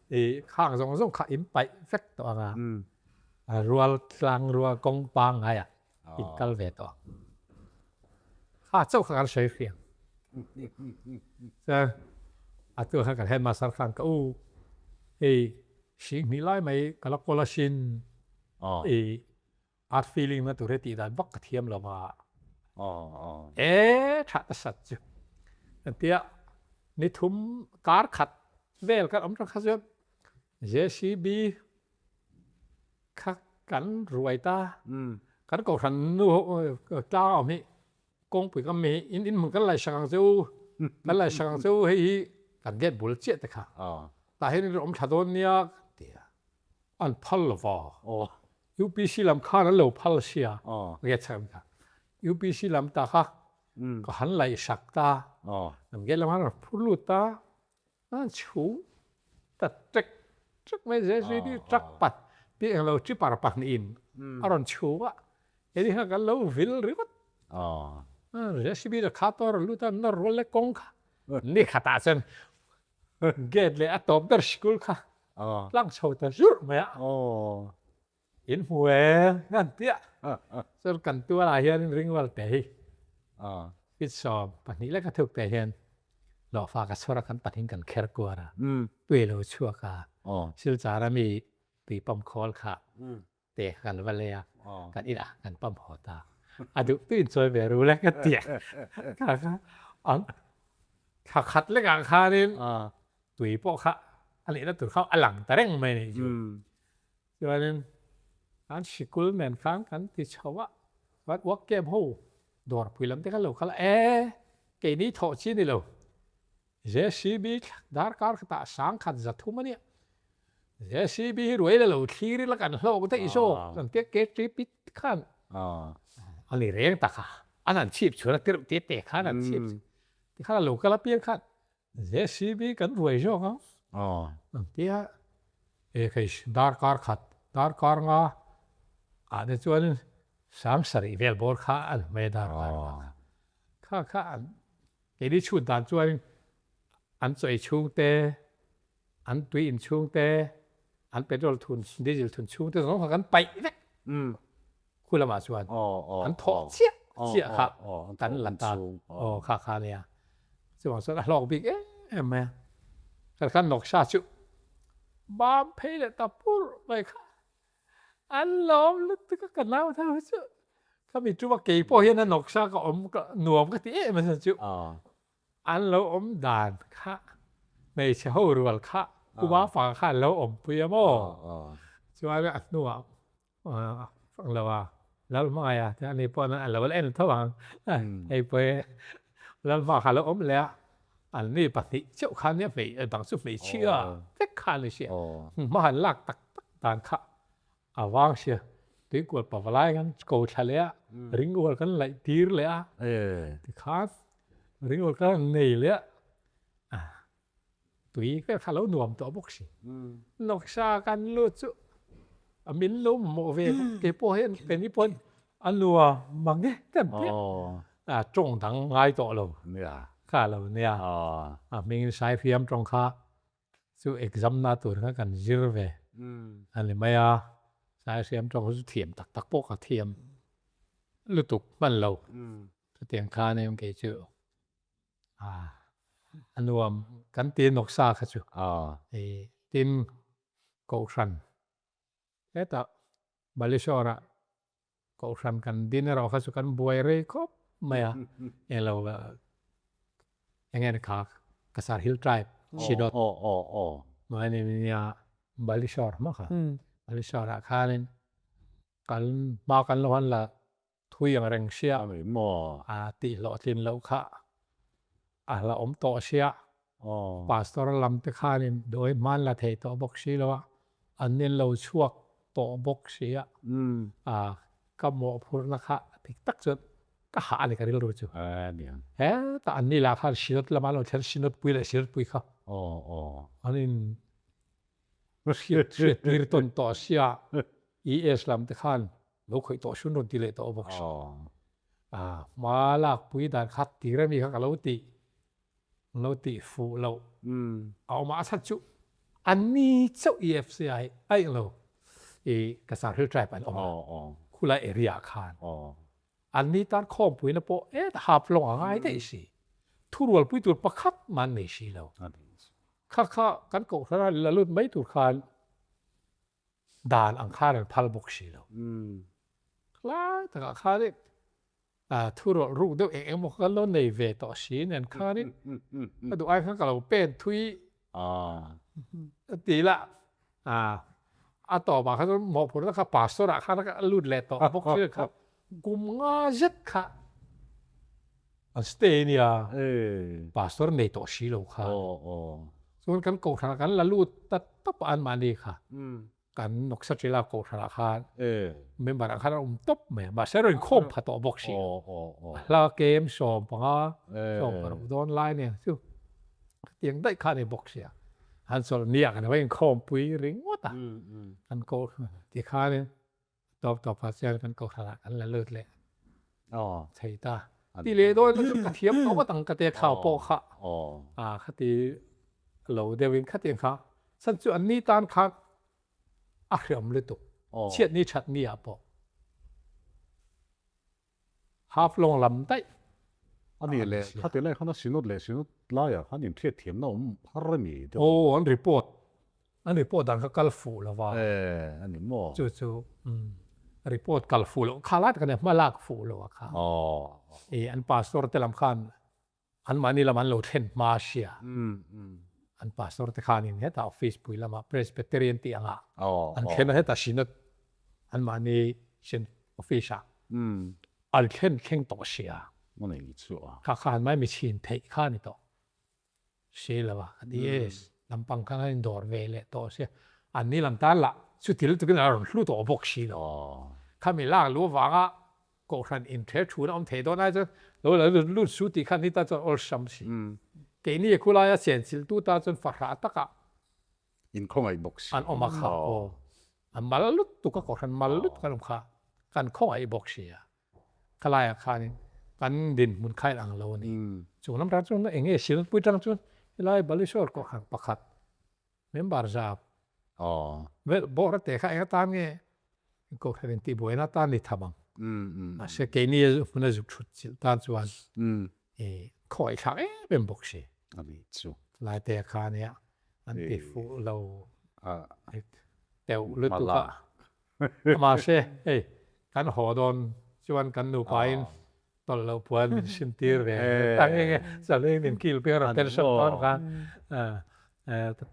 i khang zawng zawng kha in paih vek tawh ang a, rual tlang rual kawng pangngaiah in kal ve tawh ang. Kha chauh kha kan sawi hriang. Chuan a tu khan kan headmaster khan ka u hei hring hnih lai mai ka la kawl asin i art feeling na tur hi tih dan vak ka thiam lo a. E tha ta sat chu. Engtia ni thum kar khat vel kan awm tang kha chuan JCB Kha kan ruai ta. Kan kohhran nu ho tlang a awm hi kawngpui ka mi in in hmun kan laisak ang che u kan laisak ang che u hei hi kan gate bul chiah te kha tah hian in awm thla dawn nia ka ti a an phal lo va UPC lam khan an lo phal sia gate chhak lam kha UPC lam ta kha ka han laisak ta an gate lam khan an phur lut ta. An chhung ta ṭek ṭek mai zel zui hi truck pat tih englo tripper pahnihin a rawn chhung a, hei kha kan lo vil ringawt. JCB la kha tawh a rawn lut a, nawr rual leh kawng kha ni khatah chuan gate leh a tawp ber sikul kha tlang chho ta zurh mai a. In hmu e ngan tiah chuan kan tualah hianin ringwal te hi fit 12 leka thuk te hian hlawhfa ka chhawr a kan pahnih kan kher kuar a tui lo chhuak a silchar a mi tui pump khawl kha te kha kan va lei a kan inah kan pump haw ta a duh tuin chawi ve ru le ka ti a kha kha an thla khat lekah khanin tui pawh kha a nihna tur kha a lang ta reng mai a nih chu. Chuanin kan sikul nen khan kan ti chho a, chuan uak camp ho dawrpui lam te kha lo kal a, e keini thawh chi ni lo, JCB darkar khatah 10,000 a nia, JCB hi ruai la lo thlir ila kan hlawk daih zawk kan tia KTP khan a ni reng tak a, an han chhip chhuan a tirh te te khan an chhip tikhan a lo kal apiang khan JCB kan ruai zawk ang. Ang tia e hei darkar khat darkar nga ah te chuan 70,000 vel bawr kha a ni mai a darkar nga kha. Kha kha an keini chhut dan chuan an chaw ei chhung te an tui in chhung te an petrol thun diesel thun chhung te zawng kha kan paih vek. Khu lamah chuan an thawh chiah chiah kha kan la ta aw kha kha nia chuvang chuan a hlawk bik em em mai a kha khan nawksa chu bam phei leh ta pur mai kha an lawm lutuk a ka nau tho chu ka mi tum a kei pawh hian a nawksa ka awm ka nuam ka ti em em chu an lo awm dan kha hmeichhe ho rual kha Uma fa kha an lo awmpui a maw chuan a hnuah Fang lo a, Lalhmangaih a tia ani pawh a lo la en tho ang. Hei pawh hi Lalhma kha a lo awm leh a, an ni pahnih chauh kha nia hmei dang chu hmeichhia vek kha a ni sia. Hma han lak tak tak dan kha a vang sia. Tuikual pavalai kan ko thla leh a, ringual kan laih tir leh a, tikhan ringual kan nei leh a. Tui vel kha lo nuam tawh bawk si. Nawksa kan lut chu a min lo mamawh ve bawk. Kei pawh hian keini pawhin a nuam mang e kan ti a. Tawng dang ngai tawh lo kha lo nia. A hmingin Saihriam tawng kha. Chu exam na tur kha kan zir ve a ni mai a, sai siam tawng chu thiam tak tak pawh ka thiam lutuk hman lo. Chutiang khan em kei chu a nuam kan ti nawk sa kha chu. Tin Kohhran hetah Baleshwar-ah Kohhran kan din erawh kha chu kan buai rei khawp mai a, englo eng nge kha Kasar Hill Tribe Synod nia Baleshwar hma kha Baleshwar-ah khanin kan hma kan lo han la thui ang reng sia a tih hlawhtlin loh kha a la awm tawh sia. Pastor lam te khanin dawi hman la thei tawh bawk si lo a, an in lo chhuak tawh bawk si a, ka mawhphurhna kha dik tak chuan ka hah a ni ka rilru chu. Hetah an ni lah khan Synod lama an lo thlen Synod pui leh Synod pui kha an in hriat hriat tir tawn tawh sia, ES lam te khan lo khawih tawh sun rawn ti leh tawh bawk si. Hma lakpui dan kha tir a mi kha ka lo tih. Lo tih fuh loh a awm a, a chhan chu an ni chauh EFC ah hi a eng lo i Kasar Hill Tribe an awm a, khulai area ah khan an ni tan khawmpuina pawh et hap lawng a ngai daih si, thurualpui tur pakhat mah an nei si lo. Kha kha kan kohhran a la lut mai tur khan dan ang khan an phal bawk si lo. Khalai takah khanin Thu rawlh ruk deuh eng eng maw kha kan lo nei ve tawh si nen khanin ka duh ai khan ka lo pen thui a ti la, a tawpah kha chuan mawhphurhna kha pastor ah khan a lut leh tawh bawk si kha kum nga zet kha an stay ania pastor nei tawh si lo kha chuan kan kohhran ah kan la lut ta tawp a anmahni kha. Kan Noksa Trila Kohhranah khan member ah khan an awm tawp mai a, mahse rawn inkhawm pha tawh bawk si a hla kem 15, 16 dawn lai nen chu khatiang daih kha a ni bawk si a, an chawlh ni ah kan va inkhawm pui ringawt a, kan Kohhran tikhanin tawp tawp ah chuan kan Kohhranah kan la lut leh thei ta. Ti leh dawn chu ka thiam tawh ngawt ang ka te khau pawh kha khati lo deuhin khatiang kha Chhan chu an ni tan khan a hriam lutuk. Chhiat ni that ni ah pawh half long lam daih A ni le, khati lai khan a synod leh synod laiah khan inhriat thiamna awm har a ni deuh. Aw, an report, an report dan kha kal fuh lo va. E, a ni maw? Chu chu, report kal fuh loh, kha lai tak ania hma lak fuh lo a kha. E, an pastor te lam khan An mahni lam an lo thlen hma hria. An pastor te khanin hetah office pui lamah Presbyterian tih angah an thlen a, hetah Synod an mahni Synod office ah an thlen thleng tawh hria. Kha khan mai mi chhin theih kha a ni tawh si lo a, a ti e, lampang khan an indawr ve leh tawh sia. An ni lam tan lah chuti lutukin a rawn hlu tawh bawk si lo. Khami lak lu avanga Kohhran inthel thuna awm thei dawn ai chuan lo la lut lut su tih khan hita chuan awlsam si. Keini a khulaia chenchilh tu ta chuan fahrah takah Inkhawngaih bawk si. An awm a kha aw. A mal lutuk a kohhran mal lutuk an awm kha kan khawngaih bawk si a. Khalaiah khanin kan dinhmun kha in ang lo a ni. Chung lam tan chuan eng nge silpui tang chuan helai Baleshwar kohhran pakhat Member zap vel bawr a teh kha eng atan nge Kohhran in tihbuaina atan ni tham ang. Mahse keini hmuna zuk thut chilh tan chuan khawngaih thlak em em bawk si. Lai te kha ania an ti fuh lo deuh lutuk a. Mahse hei kan haw dawn chuan kan nupain tawlh loh puan min sim tir ve ta nge nge chawlh min kil peng rawh pension dawn khan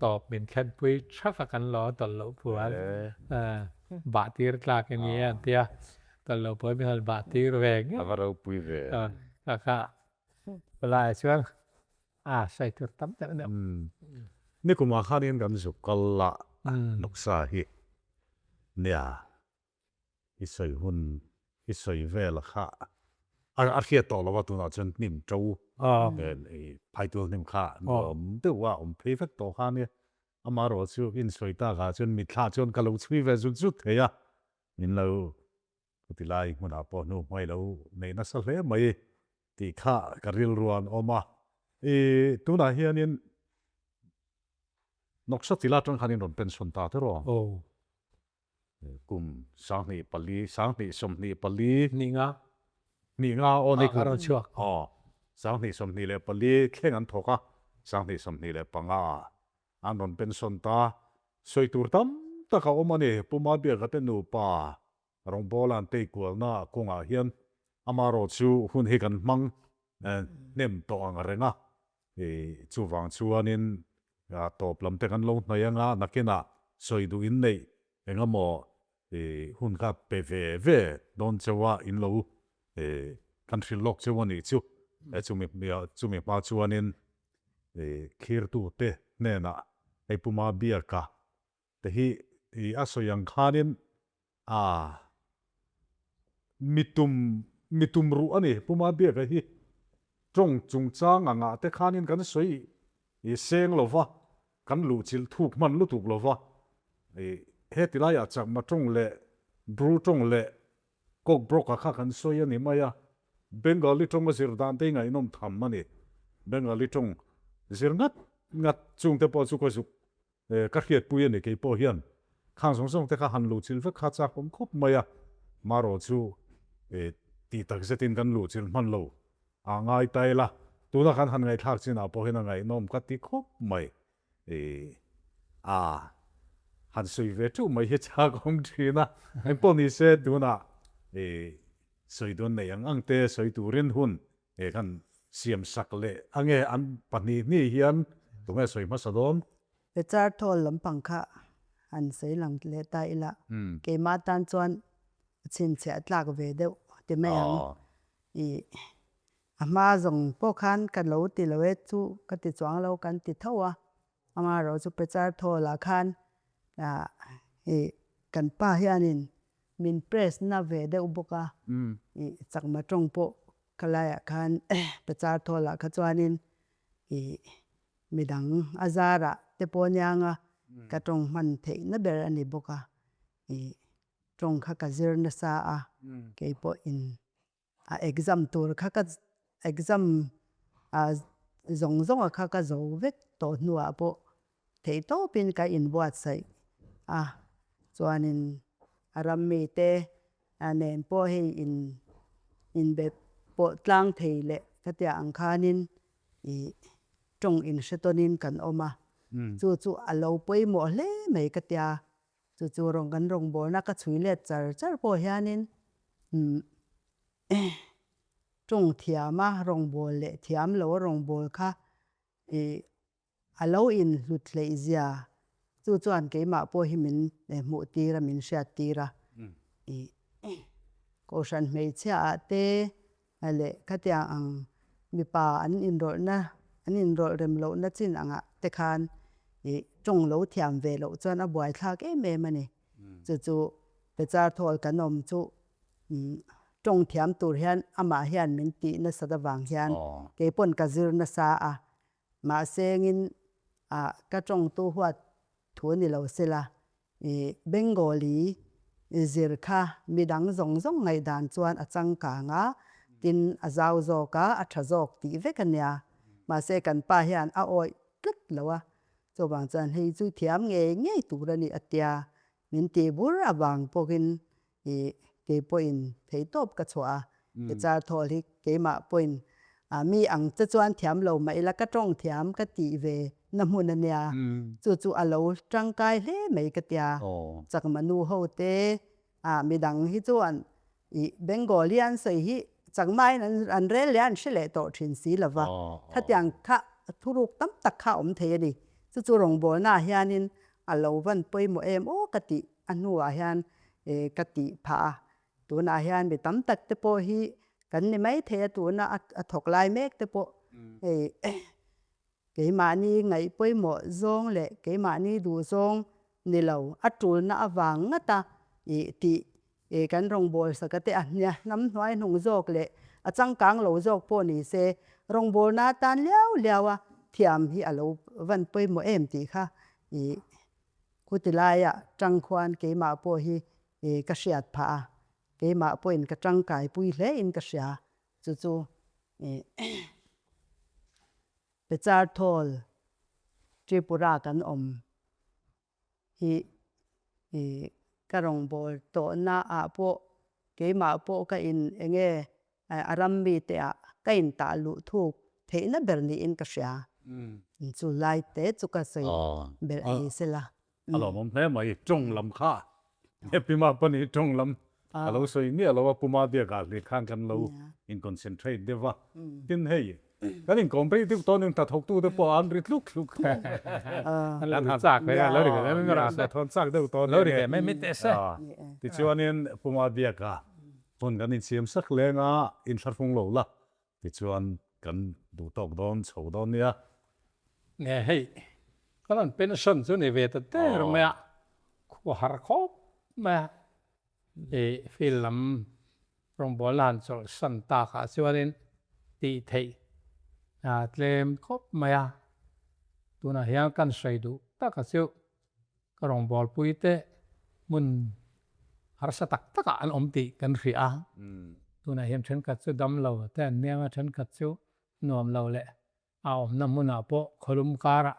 tawp min thlen pui thak a kan lo tawlh loh puan bah tir tlak i ni an tia tawlh loh puan min han bah tir ve nge A va ropui ve. Kha kha palai chuan a sawi tur tam deuh deuh. Nikumah khanin kan zuk kal la nuksa hi nia. I sawi hun i sawi vel kha a hriat tawh lo a tunah chuan hnim to vel i phaitul hnim kha nuam deuh a awm phei vek tawh kha ania amaherawh chu in sawi tak ah chuan mitthla chuan ka lo chhui ve zut zut thei a min lo ti lai hmunah pawh hnu hmai lo nei nasa hle mai tih kha ka rilru an awm a i tunah hianin. Nawksa tila atang khan in rawn pension ta te rawh. Aw. Kum 24, 2024. Hnih nga. Hnih nga aw nei kum. A rawn chhuak. Aw. 2024 thleng an thawk a, 2025 ah an rawn pension ta. Sawi tur tam tak a awm a ni. Pu Mabiaka te nupa Rawngbawla an tei kualna kawngah hian amarawh chu hun hi kan hmang hnem tawh ang reng a, chuvang chuanin tawp lam te kan lo hnaih anga nakinah sawi duh in neih engemaw hun kha pe ve ve dawn cheu a in lo kan hrilh lawk cheu a nih chu. Chumi hma chuanin thlirtute hnenah hei Pu Mabiaka Te hi i a sawi ang khanin a mitum mitum ruh a ni. Pu Mabiaka hi tawng chungchang angah te khanin kan sawi i seng lo va, kan luhchilh thuk hman lutuk lo va. I heti laiah Chakma tawng leh Bru tawng leh Kokbroka kha kan sawi a ni mai a, Bengali tawng a zir dan te hi ngaihnawm tham a ni. Bengali tawng zir ngat ngat chungte pawh chu ka zuk Ka hriatpui a ni kei pawh hian khang zawng zawng te kha han luhchilh vek kha chak awm khawp mai a, marawh chu tih tak zetin kan luhchilh hman lo a ngai ta ila, tuna kan han ngaihthlak chinah pawh hian a ngaihnawm ka ti khawp mai. A han sawi ve teuh mai hi chak awm thin a, engpawh ni se tunah sawi dawn nei ang ang te sawi turin hun He kan siam sak leh ange an pahnih hnih hian tunge sawi hmasa dawn? Pechar thawl lampang kha han sawi lang leh ta ila, keimah tan chuan chhinchhiah tlak ve deuh ti mai ang. I a hma zawng pawh khan ka lo ti lo e chu ka ti chuang lo kan ti tho a, amaherawh chu Pechar thawlah khan i kan pa hianin Min press na ve deuh bawk a, i chakma tawng pawh ka laiah khan pachar thawlah kha chuanin i midang a zarah te pawh anianga ka tawng hman theihna ber a ni bawk a, i tawng kha ka zir nasa a, kei pawhin a exam tur kha ka exam zawng zawng a kha ka zo vek tawh hnuah pawh theih tawpin ka inbuatsaih a, chuanin a ram mite nen pawh hei in inbe pawh tlang thei leh khatiang ang khanin ih tawng inhre tawnin kan awm a, chu chu a lo pawimawh hle mai ka tia. Chu chu rawng kan rawngbawlna ka chhui let char char pawh hianin tawng thiama rawngbâwl leh thiam lo a rawngbâwl kha ih a lo inhlut hleih zia chu chuan keimah pawh hi min hmuh tir a, min hriat tir a. Ih Kohhran hmeichhia ah te leh khatiang ang mipa an inrawlhna an inrawlh rem lohna chin angah te khan ih tawng lo thiam ve loh chuan a buaithlak em em a ni. Chu chu Pechar thawl kan awm chu tawng thiam tur hian amah hian min tih nasat avang hian keipawn ka zir nasa a, mahse ngin ah ka tawngtu huat thu ni lo sela I Bengali zir kha midang zawng zawng ngaihdan chuan a changkang a, tin a zau zawk a, a tha zawk tih vek a nia. Mahse kan pa hian a awih tlat lo a, chuvang chuan hei chu thiam ngei ngei tur a ni a tia, min tih bur avang pawhin I kei pawhin theihtawp ka chhuah a, i char thawl hi keimah pawhin mi ang che chuan thiam lo mah ila ka tawng thiam ka tih ve na hmun a nia, chu chu a lo tangkai hle mai ka tia. Chakma nu ho te midang hi chuan i Bengali an sawi hi Chakmain an rel leh an hre leh tawh thin si lova, khatiang kha thuruk tam tak kha a awm thei a ni. Chu chu rawngbawlnaah hianin a lo van pawimawh em aw ka tih. A hnuah hian ka tih phah a, tunah hian mi tam tak te pawh hi kan ni mai thei a, tuna a thawk lai mek te pawh hei keimahni ngaih pawimawh zawng leh keimahni duh zawng ni lo a tulna avang ngata ih tih kan rawngbâwl saka te a hnam hnuai hnung zawk leh a changkang lo zawk pawh ni se rawngbâwlna atan liau liau a thiam hi a lo van pawimawh em tih kha ih Khuti laiah tang khuan keimah pawh hi ka hriat phah a, keimah pawhin ka tangkaipui hle in ka hria. Chu chu Pecharthawl Tripura kan awm. hi ka rawngbâwl tawhna ah pawh keimah pawh ka in enge a ram mite ah ka in tah luh thuk theihna ber niin ka hria. Chu lai te chu ka sawi belh ni sela. A lawmawm hle mai, tawng lam kha Epima pawh ni tawng lam a lo sawi miah lo a, Puma biakah hlih khan kan lo in concentrate deuh a, tin hei kan inkawm rei deuh tawnin hnathawktu te pawh an ri tluk tluk An lo ri chak ve a, lo ri ve mai mai rawh se. Thawn chak deuh tawh Lo ri ve mai mai teh se. Tichuanin Puma biakah hmun kan insiam sak leng a, inthlahrung lo la Tichuan kan duh tawk dawn chho dawn nia. Nge hei, ka rawn pension chu ni ve ta der mai a, khua har khawp mai a, i field lam rawngbawlna han chawlhsan takah chuanin tih theih tlem khawp mai a, tunah hian kan sawi duh taka chu Ka rawngbawlpuite hmun harsa tak takah an awm tih kan hria a. Tunah hian thenkhat chu dam lo te an hniang a, thenkhat chu nuam lo leh a awmna hmunah pawh khawlum karah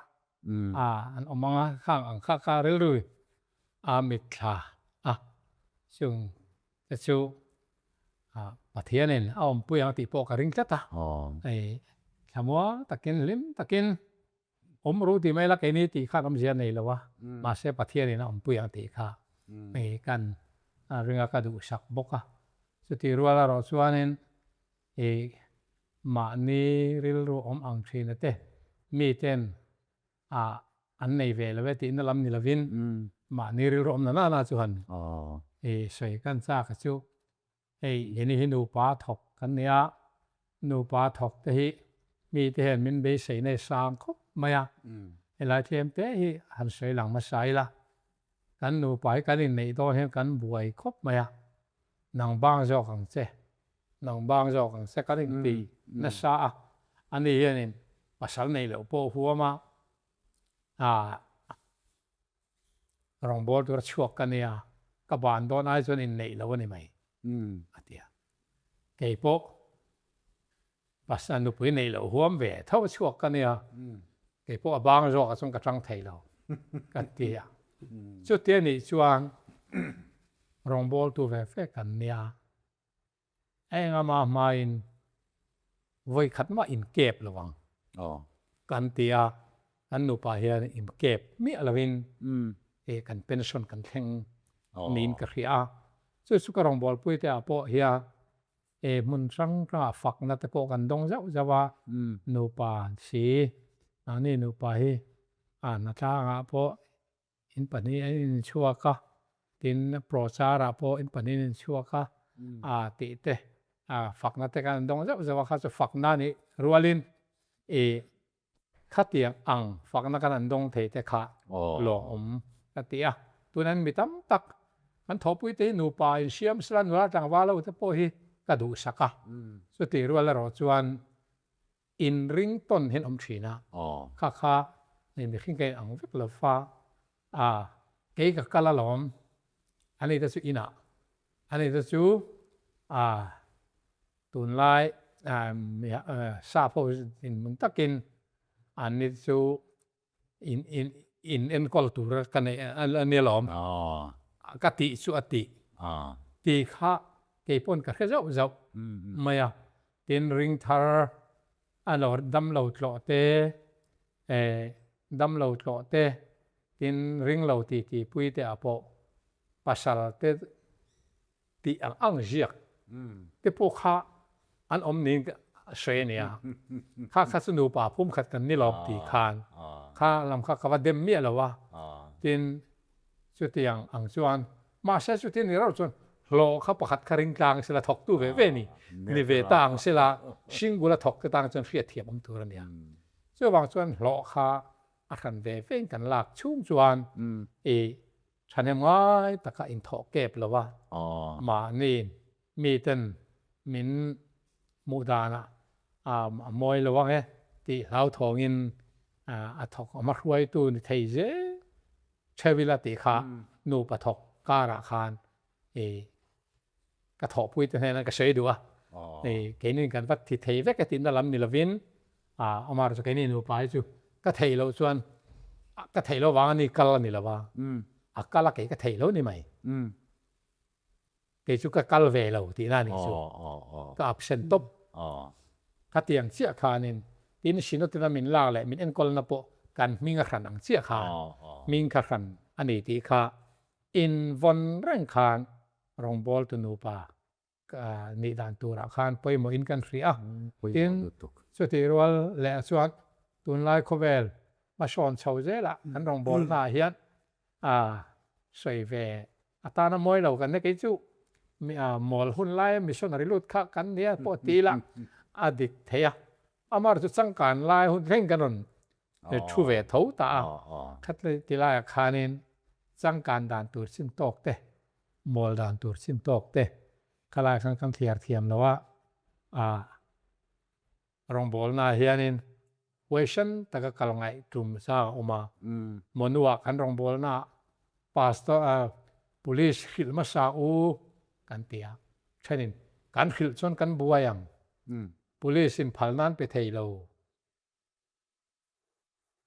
an awm ang a, khang ang kha kha rilru a mitthla a, chung te chu Pathianin a awmpui ang tih pawh ka ring tlat a. Thlamuang takin hlim takin Awm ru tih mai la keini tih khan awmzia nei lo a, mahse Pathianin a awmpui ang tih kha hei kan ringa ka duhsak bawk a. Chutih rual erawh chuanin i mahni rilru awm ang thina te miten a an nei ve lo e tihna lam ni lovin mahni rilru awm na nana chu han i sawi kan chak a chu. Hei heni hi nupa thawk kan ni a, nupa thawk te hi mite hian min beisei nei sang khawp mai a, helai tlem te hi han sawi lang hmasa ila, kan nupa hi kan inneih dawn hian kan buai khawp mai a, nang bang zawk ang che, nang bang zawk ang che kan inti nasa a, ani hianin pasal neih loh pawh huam a, Rawngbâwl tura chhuak ka nia, ka ban dawn ai chuan inneih lo a ni mai, a ti a. Kei pawh pasal nupui neih loh huam ve tho a chhuak ka nia, kei pawh a bang zawkah chuan ka tang thei lo, ka ti a. Chuti a nih chuan rawngbâwltu ve ve kan nia. A engama hmain vawi khat mah inkep lo ang kan ti a, kan nupa hian inkep miah lovin kan pension kan thleng niin ka hria a. Chu chu ka rawngbawlpui te ah pawh hian hmun hrang hrangah fakna te pawh kan dawng zauh zauh a, nupa si, mahni nupa hi a hnatlangah pawh In pahnih an inchhuak a, tin Prochar-ah pawh in pahnih an inchhuak a, a tih te, fakna te khan an dawng zauh zauh a, kha chu fakna a nih rualin i khatiang ang fakna khan an dawng thei te kha lawmawm ka ti a. Tuna mi tam tak kan thawhpui te hi nupa insiam sela nula tlangval ho te pawh hi ka duhsak a, chutih rual erawh chuan Inring tawn hian awm thin a, kha kha hei mihring ka inang vek lo fa a, kei ka kal alawm, ani te chu inah, ani te chu a tunlai sap ho dinhmun takin anni te chu in in in enkawl tur ka nei a nia lawm, ka tih chu a tih tih kha kei pawn ka hre zauh zauh mai a, tin ring thar a lo dam lo tlawh te dam lo tlawh te tin ring lo ti ti pui te ah pawh pasal te tih ang ang ziak te pawh kha an awm niin ka hre a nia. Kha kha chu nupa pum khat kan ni lawm tih khan kha lam kha ka va dem miah lo a. Tin, chutiang ang chuan mahse chuti ni reuh chuan hlawh kha pakhat kha ring tlang sela thawktu ve ve ni ni ve ta ang sela single a thawk te tang chuan hriatthiam awm tur a nia. Chuvang chuan hlawh kha a hran ve vein kan lak chhung chuan i Thahnem ngai taka inthawh kep lo a, mahni miten min hmuh danah a mawi lo ang e tih hlauthawngin a thawk a hmahruaitu ni thei zel theuh ila tih kha nupa thawk karah khan i ka thawhpui te hnenah ka sawi duh a, keinin kan va thi thei vek e tihna lam ni lovin amaherawhchu keini nupa hi chu ka theih loh chuan ka theih loh vang a ni kal a ni lo va. A kal a kei ka thei lo ni mai. Kei chu ka kal ve lo tihna a nih chu. Ka absent tawp. Khatiang chiah khanin tin Sinotina min lak leh min enkawlna pawh kan hming a hran ang chiah khan hming kha hran a ni tih kha invawn reng khan rawngbawltu nupa nih dan turah khan pawimawhin kan hria a. Tin, chutih rual leh chuan tunlai khawvel hmasawn chho zelah kan rawngbawlna ah hian sawi ve atana mawi lo kan nia kei chu mawl hun laia missionary lut kha kan nia pawh ti ila a dik thei a. Amah chu changkan lai hun thleng kan rawn thu ve tho ta a, khatlai ti laiah khanin changkan dan tur chin tawk te Mawl dan tur chin tawk te khalai khan kan thliar thiam lo a, a rawngbawlna ah hianin huaihran taka kal ngaih tum sa a awm a. Mawnuah kan rawngbawlna ah pastor police hrilh hmasa u kan ti a, thenin kan hrilh chuan kan buai ang, police in phal nan pe thei lo.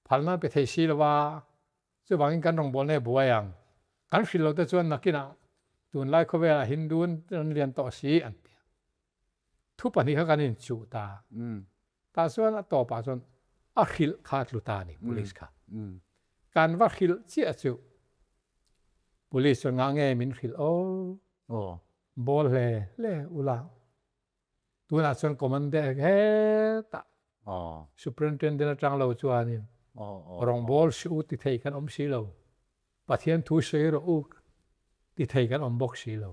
Phalna pe thei si lo a, chuvangin kan rawngbawlna hi buai ang. Kan hrilh lo te chuan nakinah tunlai khawvelah Hindu an lian tawh si an ti a. Thu pahnih kha kan inchuh ta. Tah chuan a tawpah chuan a hrilh kha a tlu ta a ni police kha. Kan va hrilh chiah chu police chuan ngah nge min hrilh aw, bawl hle hle ula. Tunah chuan Commander hetah Superintendent atang lo chuanin rawngbâwl si u ti thei kan awm si lo, Pathian thu sawi rawh u ti thei kan awm bawk si lo.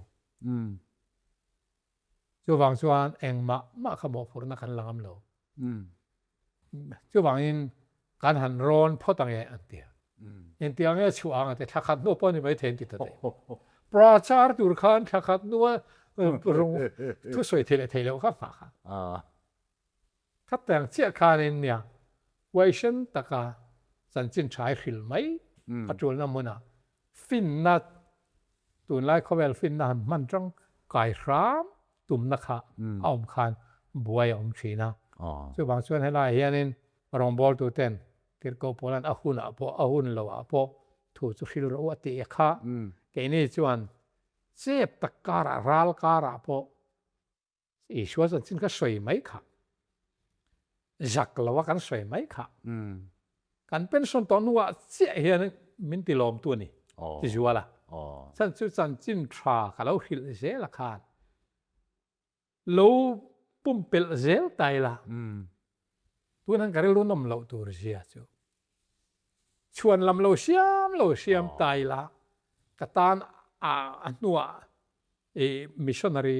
Chuvang chuan engmah mah kha mawhphurhna kan la ngam lo. Chuvangin kan han rawn phawt ang e an ti a. Engti ang nge chhuah ang a ti, thla khat hnu pawh a ni maithei an ti ta daih. Prachar tur khan thla khat hnua thusawi thei leh thei loh kha hmah kha. Khatiang chiah khanin nia huaisen taka chanchin tha i hrilh mai a tulna hmunah finna tunlai khawvel finna han hman tang kai hram tumna kha a awm khan buai a awm thin a. Chuvang chuan helaiah hianin rawngbawltu ten Tirhkoh Paula'n a hunah pawh a hun loah pawh thu chu hrilh rawh u a tih kha keini chuan chep tak karah ral karah pawh Isua chanchin ka sawi mai kha, zak lo a kan sawi mai kha, kan pension tawh hnuah chiah hian min ti lawmtu a ni, ti zual a. Chan chu chanchin tha ka lo hrilh zel a khan lo pumpelh zel ta ila, tunan ka rilru nawm loh tur zia chu chhuan lam lo siam lo siam ta ila ka tan a hnuah I missionary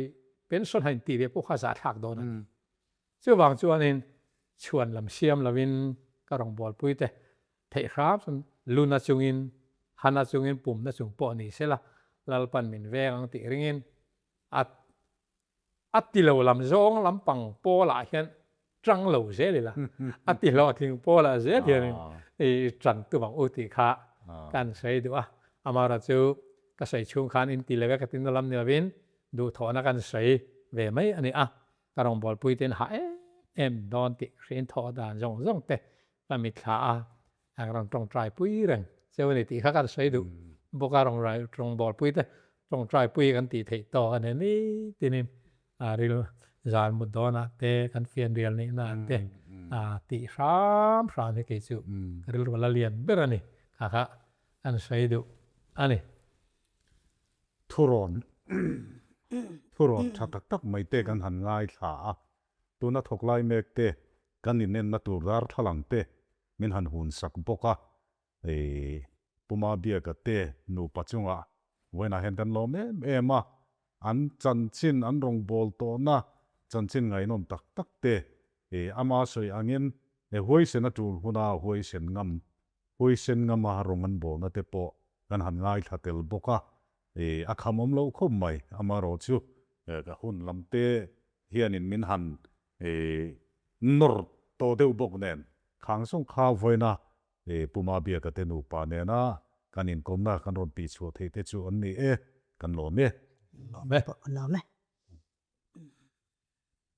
pension hain tih ve pawh kha zahthlak dawn a ni. Chuvang chuanin chhuan lam siam lovin ka rawngbawlpui te theih hram chuan luna chungin, hana chungin, pumna chung pawh ni sela Lalpan min veng ang tih ringin a a ti lo lam zawng lampang pawlah hian ṭang lo zel ila, a ti hlawhtling pawlah zel hianin i ṭan tum ang u tih kha kan sawi duh a. Amaherawhchu chu ka sawi chhung khan in ti leh ka tinna lam ni lovin duhthawhna kan sawi ve mai a ni a, ka rawngbawlpui te in hah em em dawn tih hriin thawh dan zawng zawng te ka mitthla a, An rawn tawngtaipui reng cheu a ni tih kha kan sawi duh bawk a, rawngbawlpui te tawngtaipui kan tih theih tawk a ni ni tinin ril zan mut dawnah te kan fianrial nihna ah te tih hram hram hi kei chu ka rilru la lian ber a ni kha kha kan sawi duh a ni. Thurawn thurawn tha tak tak mai te kan han ngaithla a, tuna thawk lai mek te kan inenna tur darthlalang te min han hun sak bawk a, Puma Biaka te nupa chungah vawiinah hian kan lawm em em a, an chanchin an rawngbâwl tawhna chanchin ngaihnawm tak tak te ama sawi angin huaisen a ṭul huna huaisen ngam huaisen ngama rawng an bawlna te pawh kan han ngaithla tel bawk a, a kham awm loh khawp mai amaherawh chu ka hun lam te hianin min han nawr tawh deuh bawk nen khang zawng kha vawiina Puma Biaka te nupa nena kan inkawmna kan rawn tihchhuah theih te chu an ni e, kan lawm e. Lawm e. Lawm e.